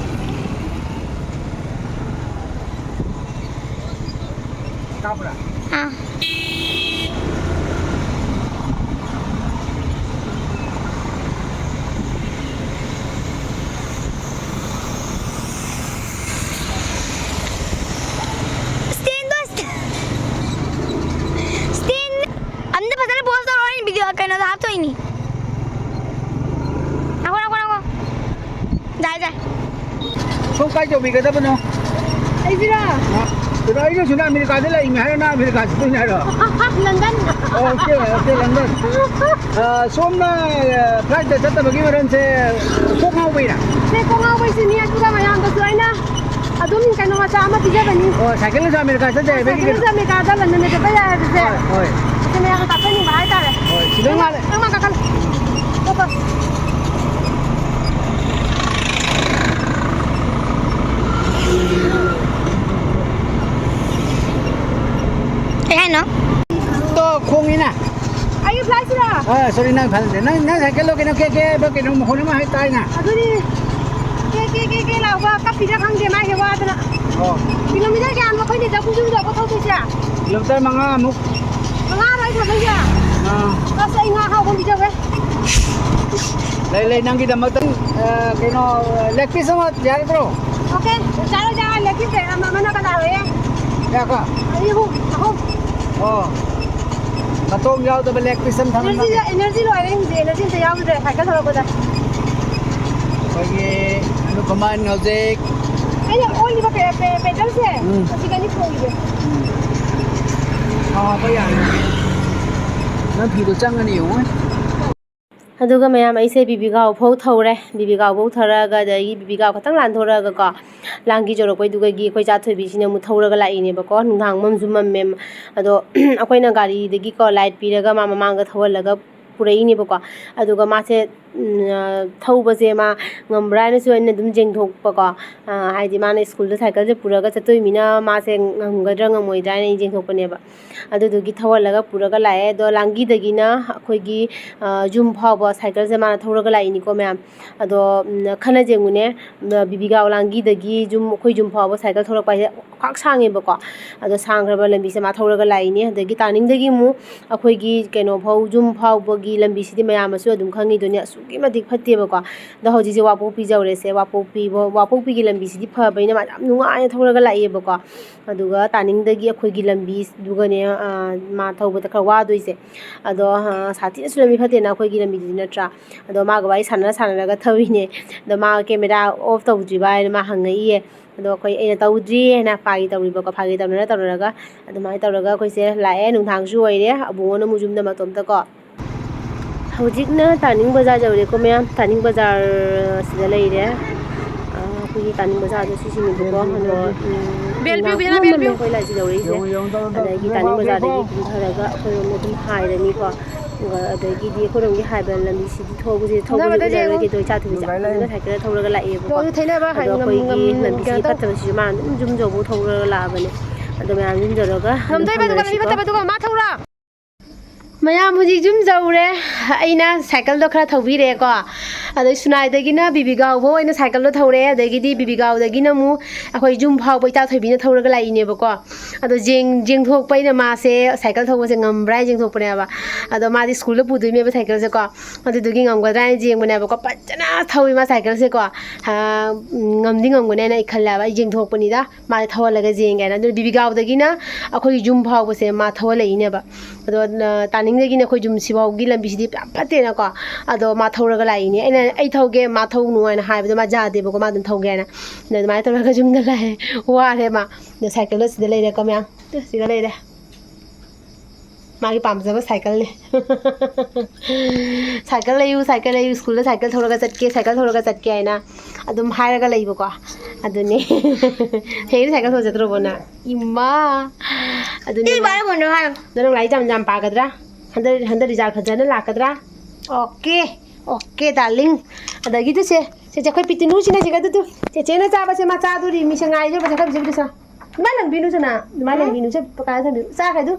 ꯀꯥꯞꯄ꯭ꯔꯥ? ꯑꯥ꯫ ꯁ꯭ꯇꯦꯟꯗꯣ, ꯁ꯭ꯇꯦꯟ꯫ ꯁ꯭ꯇꯦꯟ꯫ ꯑꯝꯇ ꯐꯖꯅ ꯄꯣꯁ ꯇꯧꯔꯣ, ꯑꯩꯅ ꯚꯤꯗꯤꯑꯣ ꯀꯩꯅꯣꯗ ꯍꯥꯞꯇꯣꯏꯅꯤ꯫ ꯉꯥꯏꯈꯣ, ꯉꯥꯏꯈꯣ, ꯉꯥꯏꯈꯣ꯫ ꯌꯥꯏ, ꯌꯥꯏ꯫ ꯁꯣꯝ ꯀꯥꯏ ꯌꯧꯕꯤꯒꯗꯕꯅꯣ? ꯑꯩꯁꯤꯔꯣ? ꯑ, ꯀꯩꯅꯣ, ꯑꯩꯁꯨ ꯁꯤꯗ ꯑꯃꯦꯔꯤꯀꯥꯗ ꯂꯩꯔꯤꯅꯦ ꯍꯥꯏꯔꯣ, ꯅꯪ ꯑꯃꯦꯔꯤꯀꯥ ꯆꯠꯇꯣꯏꯅꯦ ꯍꯥꯏꯔꯣ? ꯂꯟꯗꯟ꯫ Okay, okay, London. ꯑ, ꯁꯣꯝꯅ, ꯑ, ꯐ꯭ꯂꯥꯏꯠꯇ ꯆꯠꯇꯕꯒꯤ ꯃꯔꯝꯁꯦ ꯀꯣꯛ ꯉꯥꯎꯕꯩꯔꯥ? ꯁꯦ, ꯀꯣꯛ ꯉꯥꯎꯕꯩꯁꯤꯅꯤ, ꯑꯗꯨꯒ ꯃꯌꯥꯝꯗꯁꯨ ꯑꯩꯅ ꯑꯗꯨꯝ ꯀꯩꯅꯣ ꯃꯆꯥ ꯑꯃ ꯄꯤꯖꯕꯅꯤ꯫ ꯑꯣ, ꯁꯥꯏꯀꯜꯅꯁꯨ ꯑꯃꯦꯔꯤꯀꯥ ꯆꯠ ꯌꯥꯏ ꯍꯥꯏꯕꯒꯤ ꯀꯩꯅꯣ? ꯁꯥꯏꯀꯜꯅꯁꯨ ꯑꯃꯦꯔꯤꯀꯥꯗ, ꯂꯟꯗꯟꯗ ꯆꯠꯄ ꯌꯥꯏ ꯍꯥꯏꯕꯁꯦ꯫ ꯍꯣꯏ, ꯍꯣꯏ꯫ ꯑꯗꯨ ꯃꯌꯥꯝꯗ ꯇꯥꯛꯆꯅꯤꯡꯕ ꯍꯥꯏꯇꯥꯔꯦ꯫ ꯍꯣꯏ, ꯁꯤꯗ ꯅꯪ ꯃꯥ-, ꯉꯥꯏꯔꯦ꯫ ꯅꯪ ꯃꯥ ꯀꯥꯈꯠꯂꯣ꯫ ꯆꯠꯄ꯫ ꯀꯩ ꯍꯥꯏꯅꯣ? ꯇꯣ, ꯈꯣꯡꯉꯤꯅ꯫ ꯑꯩꯒꯤ ꯐ꯭ꯂꯥꯏꯠꯁꯤꯔꯣ? ꯑ, ꯁꯣꯔꯤ, ꯅꯪ ꯐ꯭ꯂꯥꯏꯠ ꯅꯠꯇꯦ꯫ ꯅꯪ, ꯅꯪ ꯁꯥꯏꯀꯜꯗꯣ ꯀꯩꯅꯣ, ꯀꯦ, ꯀꯦ ꯍꯥꯏꯕ ꯀꯩꯅꯣ ꯃꯈꯣꯟ ꯑꯃ ꯍꯥꯏ ꯇꯥꯏꯅ꯫ ꯑꯗꯨꯅꯤ꯫ ꯀꯦ, ꯀꯦ, ꯀꯦ, ꯀꯦ ꯂꯥꯎꯕ, ꯀꯞꯄꯤꯔ ꯈꯪꯗꯦ ꯃꯥꯏꯁꯦ ꯋꯥꯗꯅ꯫ ꯑꯣ꯫ ꯀꯤꯂꯣꯃꯤꯇꯔ ꯀꯌꯥꯅꯣ ꯑꯩꯈꯣꯏꯅ ꯆꯥꯛꯈꯨꯝ ꯆꯨꯝ ꯇꯧꯕ ꯊꯧꯗꯣꯏꯁꯦ? ꯀꯤꯂꯣꯃꯤꯇꯔ ꯃꯉꯥꯃꯨꯛ꯫ ꯃꯉꯥꯔꯣ ꯑꯩ ꯊꯧꯗꯣꯏꯁꯦ? ꯑꯥ꯫ ꯑꯁ, ꯑꯩ ꯉꯥ ꯑꯍꯥꯎꯕ ꯑꯃ ꯄꯤꯖꯧꯍꯦ꯫ ꯂꯩ, ꯂꯩ, ꯅꯪꯒꯤꯗꯃꯛꯇ, ꯑ, ꯀꯩꯅꯣ, ꯂꯦꯒ ꯄꯤꯁ ꯑꯃ ꯌꯥꯒꯗ꯭ꯔꯣ? ꯑꯣꯀꯦ, ꯆꯥꯔꯣ, ꯆꯥꯔꯣ, ꯂꯦꯒ ꯄꯤꯁ ꯑꯃ, ꯑꯃꯅ ꯀꯅꯥ ꯍꯣꯏꯌꯦ? ꯌꯥꯀꯣ? ꯑꯅꯤ, ꯑꯍꯨꯝ, ꯑꯍꯨꯝ꯫ ꯑꯣ꯫ ꯃꯇꯣꯡ ꯌꯥꯎꯗꯕ ꯂꯦꯒ ꯄꯤꯁ ꯑꯃ ꯊꯝꯃꯝꯃꯒꯦ꯫ ꯏꯅꯔꯖꯤꯗ, ꯏꯅꯔꯖꯤ ꯂꯣꯏꯔꯦ ꯍꯧꯖꯤꯛ, ꯏꯅꯔꯖꯤ ꯑꯝꯇ ꯌꯥꯎꯗ꯭ꯔꯦ ꯁꯥꯏꯀꯜ ꯊꯧꯔꯛꯄꯗ꯫ ꯑꯩꯈꯣꯏꯒꯤ ꯑꯅꯨꯄꯃꯥꯟ ꯍꯧꯖꯤꯛ ꯑꯩꯅ ꯑꯣꯜꯂꯤꯕ ꯄꯦ-, ꯄꯦ-, ꯄꯦꯗꯜꯁꯦ ꯎꯝ꯫ ꯍꯧꯖꯤꯛ ꯑꯅꯤ ꯊꯣꯡꯉꯤꯁꯦ꯫ ꯎꯝ꯫ ꯊꯥꯎ ꯍꯥꯞꯄ ꯌꯥꯔꯦ꯫ ꯅꯪ ꯐꯤꯗꯣ ꯆꯪꯉꯅꯤ ꯌꯦꯡꯉꯣ꯫ ꯑꯗꯨꯒ ꯃꯌꯥꯝ, ꯑꯩꯁꯦ ꯕꯤꯕꯤꯒꯥꯎ ꯐꯥꯎ ꯊꯧꯔꯦ꯫ ꯕꯤꯕꯤꯒꯥꯎ ꯐꯥꯎ ꯊꯧꯔꯛꯑꯒ, ꯑꯗꯒꯤ ꯕꯤꯕꯤꯒꯥꯎ ꯈꯛꯇꯪ ꯂꯥꯟꯊꯣꯔꯛꯑꯒꯀꯣ, ꯂꯥꯡꯒꯤ ꯌꯧꯔꯛꯄꯩꯗꯨꯗꯒꯤ ꯑꯩꯈꯣꯏ ꯆꯥꯊꯣꯏꯕꯤꯁꯤꯅ ꯑꯃꯨꯛ ꯊꯧꯔꯒ ꯂꯥꯛꯏꯅꯦꯕꯀꯣ꯫ ꯅꯨꯡꯗꯥꯡ ꯃꯝꯁꯨ ꯃꯝꯃꯦ꯫ ꯑꯗꯣ ꯑꯩꯈꯣꯏꯅ ꯒꯥꯔꯤꯗꯒꯤꯀꯣ, ꯂꯥꯏꯠ ꯄꯤꯔꯒ ꯃꯥ ꯃꯃꯥꯡꯗ ꯊꯧꯍꯜꯂꯒ ꯄꯨꯔꯛꯏꯅꯦꯕꯀꯣ꯫ ꯑꯗꯨꯒ ꯃꯥꯁꯦ, ꯎꯝ, ꯑ, ꯊꯧꯕꯁꯦ ꯃꯥ ꯉꯝꯕ꯭ꯔꯥ ꯍꯥꯏꯅꯁꯨ ꯑꯩꯅ ꯑꯗꯨꯝ ꯌꯦꯡꯊꯣꯛꯄꯀꯣ꯫ ꯑ, ꯍꯥꯏꯗꯤ ꯃꯥꯅ ꯁ꯭ꯀꯨꯜꯗ ꯁꯥꯏꯀꯜꯁꯦ ꯄꯨꯔꯒ ꯆꯠꯇꯣꯏꯃꯤꯅ ꯃꯥꯁꯦ ꯉꯝꯒꯗ꯭ꯔꯥ ꯉꯝꯃꯣꯏꯗ꯭ꯔꯥ ꯍꯥꯏꯅ ꯑꯩꯅ ꯌꯦꯡꯊꯣꯛꯄꯅꯦꯕ꯫ ꯑꯗꯨꯗꯨꯒꯤ ꯊꯧꯍꯜꯂꯒ ꯄꯨꯔꯒ ꯂꯥꯛꯑꯦ꯫ ꯑꯗꯣ ꯂꯥꯡꯒꯤꯗꯒꯤꯅ ꯑꯩꯈꯣꯏꯒꯤ, ꯑ, ꯌꯨꯝ ꯐꯥꯎꯕ ꯁꯥꯏꯀꯜꯁꯦ ꯃꯥꯅ ꯊꯧꯔꯒ ꯂꯥꯛꯏꯅꯤꯀꯣ ꯃꯌꯥꯝ꯫ ꯑꯗꯣ, ꯎꯝ, ꯈꯟꯅ ꯌꯦꯡꯉꯨꯅꯦ, ꯎꯝ, ꯕꯤꯕꯤꯒꯥꯎ ꯂꯥꯡꯒꯤꯗꯒꯤ ꯌꯨꯝ, ꯑꯩꯈꯣꯏ ꯌꯨꯝ ꯐꯥꯎꯕ ꯁꯥꯏꯀꯜ ꯊꯧꯔꯛꯄ ꯍꯥꯏꯁꯦ ꯈ꯭ꯋꯥꯏ ꯁꯥꯡꯉꯦꯕꯀꯣ꯫ ꯑꯗꯣ ꯁꯥꯡꯈ꯭ꯔꯕ ꯂꯝꯕꯤꯁꯦ ꯃꯥ ꯊꯧꯔꯒ ꯂꯥꯛꯏꯅꯦ꯫ ꯑꯗꯒꯤ ꯇꯥꯅꯤꯡꯗꯒꯤ ꯑꯃꯨꯛ ꯑꯩꯈꯣꯏꯒꯤ ꯀꯩꯅꯣ ꯐꯥꯎ, ꯌꯨꯝ ꯐꯥꯎꯕꯒꯤ ꯂꯝꯕꯤꯁꯤꯗꯤ ꯃꯌꯥꯝꯅꯁꯨ ꯑꯗꯨꯝ ꯈꯪꯉꯤꯗꯨꯅꯤ, ꯑꯁꯨꯛꯀꯤ ꯃꯇꯤꯛ ꯐꯠꯇꯦꯕꯀꯣ꯫ ꯑꯗꯣ ꯍꯧꯖꯤꯛꯁꯦ ꯋꯥꯄꯣꯛꯄꯤ ꯌꯧꯔꯦꯁꯦ꯫ ꯋꯥꯄꯣꯛꯄꯤ, ꯋꯥꯄꯣꯛꯄꯤꯒꯤ ꯂꯝꯕꯤꯁꯤꯗꯤ ꯐꯕꯅꯤꯅ ꯃꯥ ꯌꯥꯝ ꯅꯨꯡꯉꯥꯏꯅ ꯊꯧꯔꯒ ꯂꯥꯛꯏꯌꯦꯕꯀꯣ꯫ ꯑꯗꯨꯒ ꯇꯥꯅꯤꯡꯗꯒꯤ ꯑꯩꯈꯣꯏꯒꯤ ꯂꯝꯕꯤꯗꯨꯒꯅꯦ, ꯑ, ꯃꯥ ꯊꯧꯕꯗ ꯈꯔ ꯋꯥꯗꯣꯏꯁꯦ꯫ ꯑꯗꯣ, ꯑ, ꯁꯥꯊꯤꯅꯁꯨ ꯂꯝꯕꯤ ꯐꯠꯇꯦꯅ ꯑꯩꯈꯣꯏꯒꯤ ꯂꯝꯕꯤꯗꯨꯗꯤ, ꯅꯠꯇ꯭ꯔꯥ? ꯑꯗꯣ ꯃꯥꯒ ꯋꯥꯔꯤ ꯁꯥꯟꯅ ꯁꯥꯟꯅꯔꯒ ꯊꯧꯔꯤꯅꯦ꯫ ꯑꯗꯣ ꯃꯥ camera off ꯇꯧꯗ꯭ꯔꯤꯕ ꯍꯥꯏꯅ ꯃꯥ ꯍꯪꯉꯛꯏꯌꯦ꯫ ꯑꯗꯣ ꯑꯩꯈꯣꯏ, ꯑꯩꯅ ꯇꯧꯗ꯭ꯔꯤ ꯍꯥꯏꯅ ꯐꯥꯒꯤ ꯇꯧꯔꯤꯕꯀꯣ, ꯐꯥꯒꯤ ꯇꯧꯅꯔ ꯇꯧꯅꯔꯒ ꯑꯗꯨꯃꯥꯏꯅ ꯇꯧꯔꯒ ꯑꯩꯈꯣꯏꯁꯦ ꯂꯥꯛꯑꯦ꯫ ꯅꯨꯡꯗꯥꯡꯁꯨ ꯑꯣꯏꯔꯦ꯫ ꯑꯕꯨꯡꯉꯣꯅ ꯑꯃꯨꯛ ꯌꯨꯝꯗ ꯃꯇꯣꯝꯇꯀꯣ꯫ ꯍꯧꯖꯤꯛꯅ ꯇꯥꯅꯤꯡ ꯕꯖꯥꯔ ꯌꯧꯔꯦꯀꯣ ꯃꯌꯥꯝ꯫ ꯇꯥꯅꯤꯡ ꯕꯖꯥꯔ ꯁꯤꯗ ꯂꯩꯔꯦ꯫ ꯑ, ꯑꯩꯈꯣꯏꯒꯤ ꯇꯥꯅꯤꯡ ꯕꯖꯥꯔꯗꯣ ꯁꯤꯁꯤꯅꯤꯕꯀꯣ꯫ ꯑꯗꯣ, ꯎꯝ, ꯕꯦꯜ ꯄꯤꯌꯨ, ꯅꯥꯀꯨꯝ ꯕꯦꯜ ꯄꯤꯌꯨ꯫ ꯑꯃ ꯑꯩꯈꯣꯏ ꯂꯥꯏꯁꯤ ꯌꯧꯔꯛꯏꯁꯦ꯫ ꯑꯗꯒꯤ ꯇꯥꯅꯤꯡ ꯕꯖꯥꯔꯗꯒꯤ ꯀꯨꯝꯊꯔꯒ ꯑꯩꯈꯣꯏꯔꯣꯝꯗ ꯑꯗꯨꯝ ꯍꯥꯏꯔꯅꯤꯀꯣ꯫ ꯑꯗꯒꯤꯗꯤ ꯑꯩꯈꯣꯏꯔꯣꯝꯒꯤ ꯍꯥꯏꯕ ꯂꯝꯕꯤꯁꯤꯗꯤ ꯊꯧꯕꯁꯦ, ꯊꯧꯕꯁꯦ ꯎꯅꯔꯣꯏꯗ ꯌꯦꯡꯉꯨ꯫ ꯎꯅꯔꯣꯏꯗꯣꯏ ꯆꯥ ꯊꯣꯏꯕꯤꯁꯦ꯫ ꯐꯖꯅ ꯁꯥꯏꯀꯜꯗ ꯊꯧꯔꯒ ꯂꯥꯛꯑꯦꯕꯀꯣ꯫ ꯌꯦꯡꯉꯨ, ꯊꯩꯅꯕ ꯑꯗꯣ ꯍꯥꯏ-, ꯉꯝ-, ꯑꯩꯈꯣꯏꯒꯤ ꯉꯝ-, ꯂꯝꯕꯤꯁꯤꯗꯤ ꯀꯩꯅꯣ ꯇꯧ-, ꯐꯠꯇꯕꯁꯤꯁꯨ ꯃꯥ ꯑꯗꯨꯝ ꯌꯨꯝ ꯌꯧꯕ ꯊꯧꯔꯒ ꯂꯥꯛꯑꯕꯅꯦ꯫ ꯑꯗꯣ ꯃꯌꯥꯝ ꯌꯨꯝ ꯌꯧꯔꯒ ꯑꯗꯨꯝ ꯉꯝꯗꯣꯏꯕ ꯑꯗꯨꯒ ꯂꯝꯕꯤ ꯊꯝꯅꯔꯁꯤꯀꯣ꯫ ꯐꯠꯇꯕꯗꯨꯒ ꯃꯥ ꯊꯧꯔꯣ꯫ ꯃꯌꯥꯝ ꯍꯧꯖꯤꯛ ꯌꯨꯝ ꯌꯧꯔꯦ꯫ ꯑꯩꯅ ꯁꯥꯏꯀꯜꯗꯣ ꯈꯔ ꯊꯧꯕꯤꯔꯦꯀꯣ꯫ ꯑꯗꯩ ꯁꯨꯅꯥꯏꯗꯒꯤꯅ ꯕꯤꯕꯤꯒꯥꯎ ꯐꯥꯎ ꯑꯩꯅ ꯁꯥꯏꯀꯜꯗꯣ ꯊꯧꯔꯛꯑꯦ꯫ ꯑꯗꯒꯤꯗꯤ ꯕꯤꯕꯤꯒꯥꯎꯗꯒꯤꯅ ꯑꯃꯨꯛ ꯑꯩꯈꯣꯏ ꯌꯨꯝ ꯐꯥꯎꯕ ꯏꯆꯥ ꯊꯣꯏꯕꯤꯅ ꯊꯧꯔꯒ ꯂꯥꯛꯏꯅꯦꯕꯀꯣ꯫ ꯑꯗꯣ ꯌꯦꯡ-, ꯌꯦꯡꯊꯣꯛꯄ ꯑꯩꯅ ꯃꯥꯁꯦ ꯁꯥꯏꯀꯜ ꯊꯧꯕꯁꯦ ꯉꯝꯕ꯭ꯔꯥ ꯍꯥꯏꯅ ꯌꯦꯡꯊꯣꯛꯄꯅꯦꯕ꯫ ꯑꯗꯣ ꯃꯥꯗꯤ ꯁ꯭ꯀꯨꯜꯗ ꯄꯨꯗꯣꯏꯅꯦꯕ ꯁꯥꯏꯀꯜꯁꯦꯀꯣ꯫ ꯑꯗꯨꯗꯨꯒꯤ ꯉꯝꯒꯗ꯭ꯔꯥ ꯍꯥꯏꯅ ꯌꯦꯡꯕꯅꯦꯕꯀꯣ꯫ ꯐꯖꯅ ꯊꯧꯏ ꯃꯥ ꯁꯥꯏꯀꯜꯁꯦꯀꯣ꯫ ꯍꯥ, ꯉꯝꯗꯤ ꯉꯝꯒꯅꯤ ꯍꯥꯏꯅ ꯑꯩ ꯈꯜꯂꯦꯕ꯫ ꯑꯩ ꯌꯦꯡꯊꯣꯛꯄꯅꯤꯗ꯫ ꯃꯥꯁꯦ ꯊꯧꯍꯜꯂꯒ ꯌꯦꯡꯒꯦ ꯍꯥꯏꯅ꯫ ꯑꯗꯨ ꯕꯤꯕꯤꯒꯥꯎꯗꯒꯤꯅ ꯑꯩꯈꯣꯏꯒꯤ ꯌꯨꯝ ꯐꯥꯎꯕꯁꯦ ꯃꯥ ꯊꯧꯍꯜꯂꯛꯏꯅꯦꯕ꯫ ꯑꯗꯣ, ꯑ, ꯇꯥꯅꯤꯡꯗꯒꯤꯅ ꯑꯩꯈꯣꯏ ꯌꯨꯝ ꯁꯤꯐꯥꯎꯒꯤ ꯂꯝꯕꯤꯁꯤꯗꯤ ꯌꯥꯝ ꯐꯠꯇꯦꯅꯀꯣ꯫ ꯑꯗꯣ ꯃꯥ ꯊꯧꯔꯒ ꯂꯥꯛꯏꯅꯦ꯫ ꯑꯩꯅ, "ꯑꯩ ꯊꯧꯒꯦ, ꯃꯥ ꯊꯧꯅꯨ" ꯍꯥꯏꯅ ꯍꯥꯏꯕꯗꯣ ꯃꯥ ꯌꯥꯗꯦꯕꯀꯣ, ꯃꯥ ꯑꯗꯨꯝ ꯊꯧꯒꯦ ꯍꯥꯏꯅ꯫ ꯑꯗꯣ ꯑꯗꯨꯃꯥꯏꯅ ꯇꯧꯔꯒ ꯌꯨꯝꯗ ꯂꯥꯛꯑꯦ꯫ ꯋꯥꯔꯦ ꯃꯥ꯫ ꯑꯗꯣ ꯁꯥꯏꯀꯜꯗꯣ ꯁꯤꯗ ꯂꯩꯔꯦꯀꯣ ꯃꯌꯥꯝ꯫ ꯁꯤꯗ ꯂꯩꯔꯦ꯫ ꯃꯥꯒꯤ ꯄꯥꯝꯖꯕ ꯁꯥꯏꯀꯜꯅꯦ꯫ ꯁꯥꯏꯀꯜ ꯂꯩꯌꯨ, ꯁꯥꯏꯀꯜ ꯂꯩꯌꯨ, ꯁ꯭ꯀꯨꯜꯗ ꯁꯥꯏꯀꯜ ꯊꯧꯔꯒ ꯆꯠꯀꯦ, ꯁꯥꯏꯀꯜ ꯊꯧꯔꯒ ꯆꯠꯀꯦ ꯍꯥꯏꯅ ꯑꯗꯨꯝ ꯍꯥꯏꯔꯒ ꯂꯩꯕꯀꯣ꯫ ꯑꯗꯨꯅꯦ꯫ ꯍꯌꯦꯡ ꯁꯥꯏꯀꯜ ꯊꯧꯔ ꯆꯠꯇ꯭ꯔꯣꯕꯣ ꯅꯪ? ꯏꯃꯥ! ꯑꯗꯨꯅꯦ꯫ ꯏ, ꯚꯥꯏ, ꯀꯩꯅꯣ ꯍꯥꯏꯌꯣ꯫ ꯅꯪ ꯂꯥꯏꯔꯤꯛ ꯌꯥꯝ ꯌꯥꯝ ꯄꯥꯒꯗ꯭ꯔꯥ? ꯍꯟꯗꯛ, ꯍꯟꯗꯛ result ꯐꯖꯅ ꯂꯥꯛꯀꯗ꯭ꯔꯥ? Okay, okay, darling. ꯑꯗꯒꯤꯗꯨ ꯁꯦ, ꯁꯦ, ꯁꯦ, ꯑꯩꯈꯣꯏ ꯄꯤꯇꯤꯅꯨꯁꯤꯅ ꯁꯤꯒ ꯑꯗꯨꯗꯨ, ꯆꯦꯆꯦꯅ ꯆꯥꯕꯁꯦ ꯃꯥ ꯆꯥꯗꯣꯔꯤ, ꯃꯤꯁꯦ ꯉꯥꯏꯔꯤꯕ, ꯆꯦ ꯈꯔ ꯄꯤꯖꯕꯤꯔꯁꯤ꯫ ꯑꯗꯨꯃꯥꯏꯅ ꯂꯪꯕꯤꯅꯨ ꯁꯅꯥ, ꯑꯗꯨꯃꯥꯏꯅ ꯎꯝ꯫ ꯂꯪꯕꯤꯅꯨ, ꯁꯦ ꯄꯀꯥꯗ ꯊꯝꯕꯤꯌꯨ, ꯆꯥꯈ꯭ꯔꯦ ꯑꯗꯨ꯫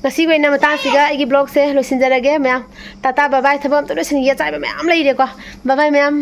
ꯉꯁꯤꯒꯤ ꯑꯣꯏꯅ ꯃꯇꯥꯡꯁꯤꯒ ꯑꯩꯒꯤ vlogꯁꯦ ꯂꯣꯏꯁꯤꯟꯖꯔꯒꯦ ꯃꯌꯥꯝ꯫ ꯇꯥꯇꯥ bye bye, ꯊꯕꯛ ꯑꯝꯇ ꯂꯣꯏꯁꯤꯟꯒꯦ, ꯑꯆꯥꯏꯕ ꯃꯌꯥꯝ ꯂꯩꯔꯦꯀꯣ꯫ Bye bye ꯃꯌꯥꯝ꯫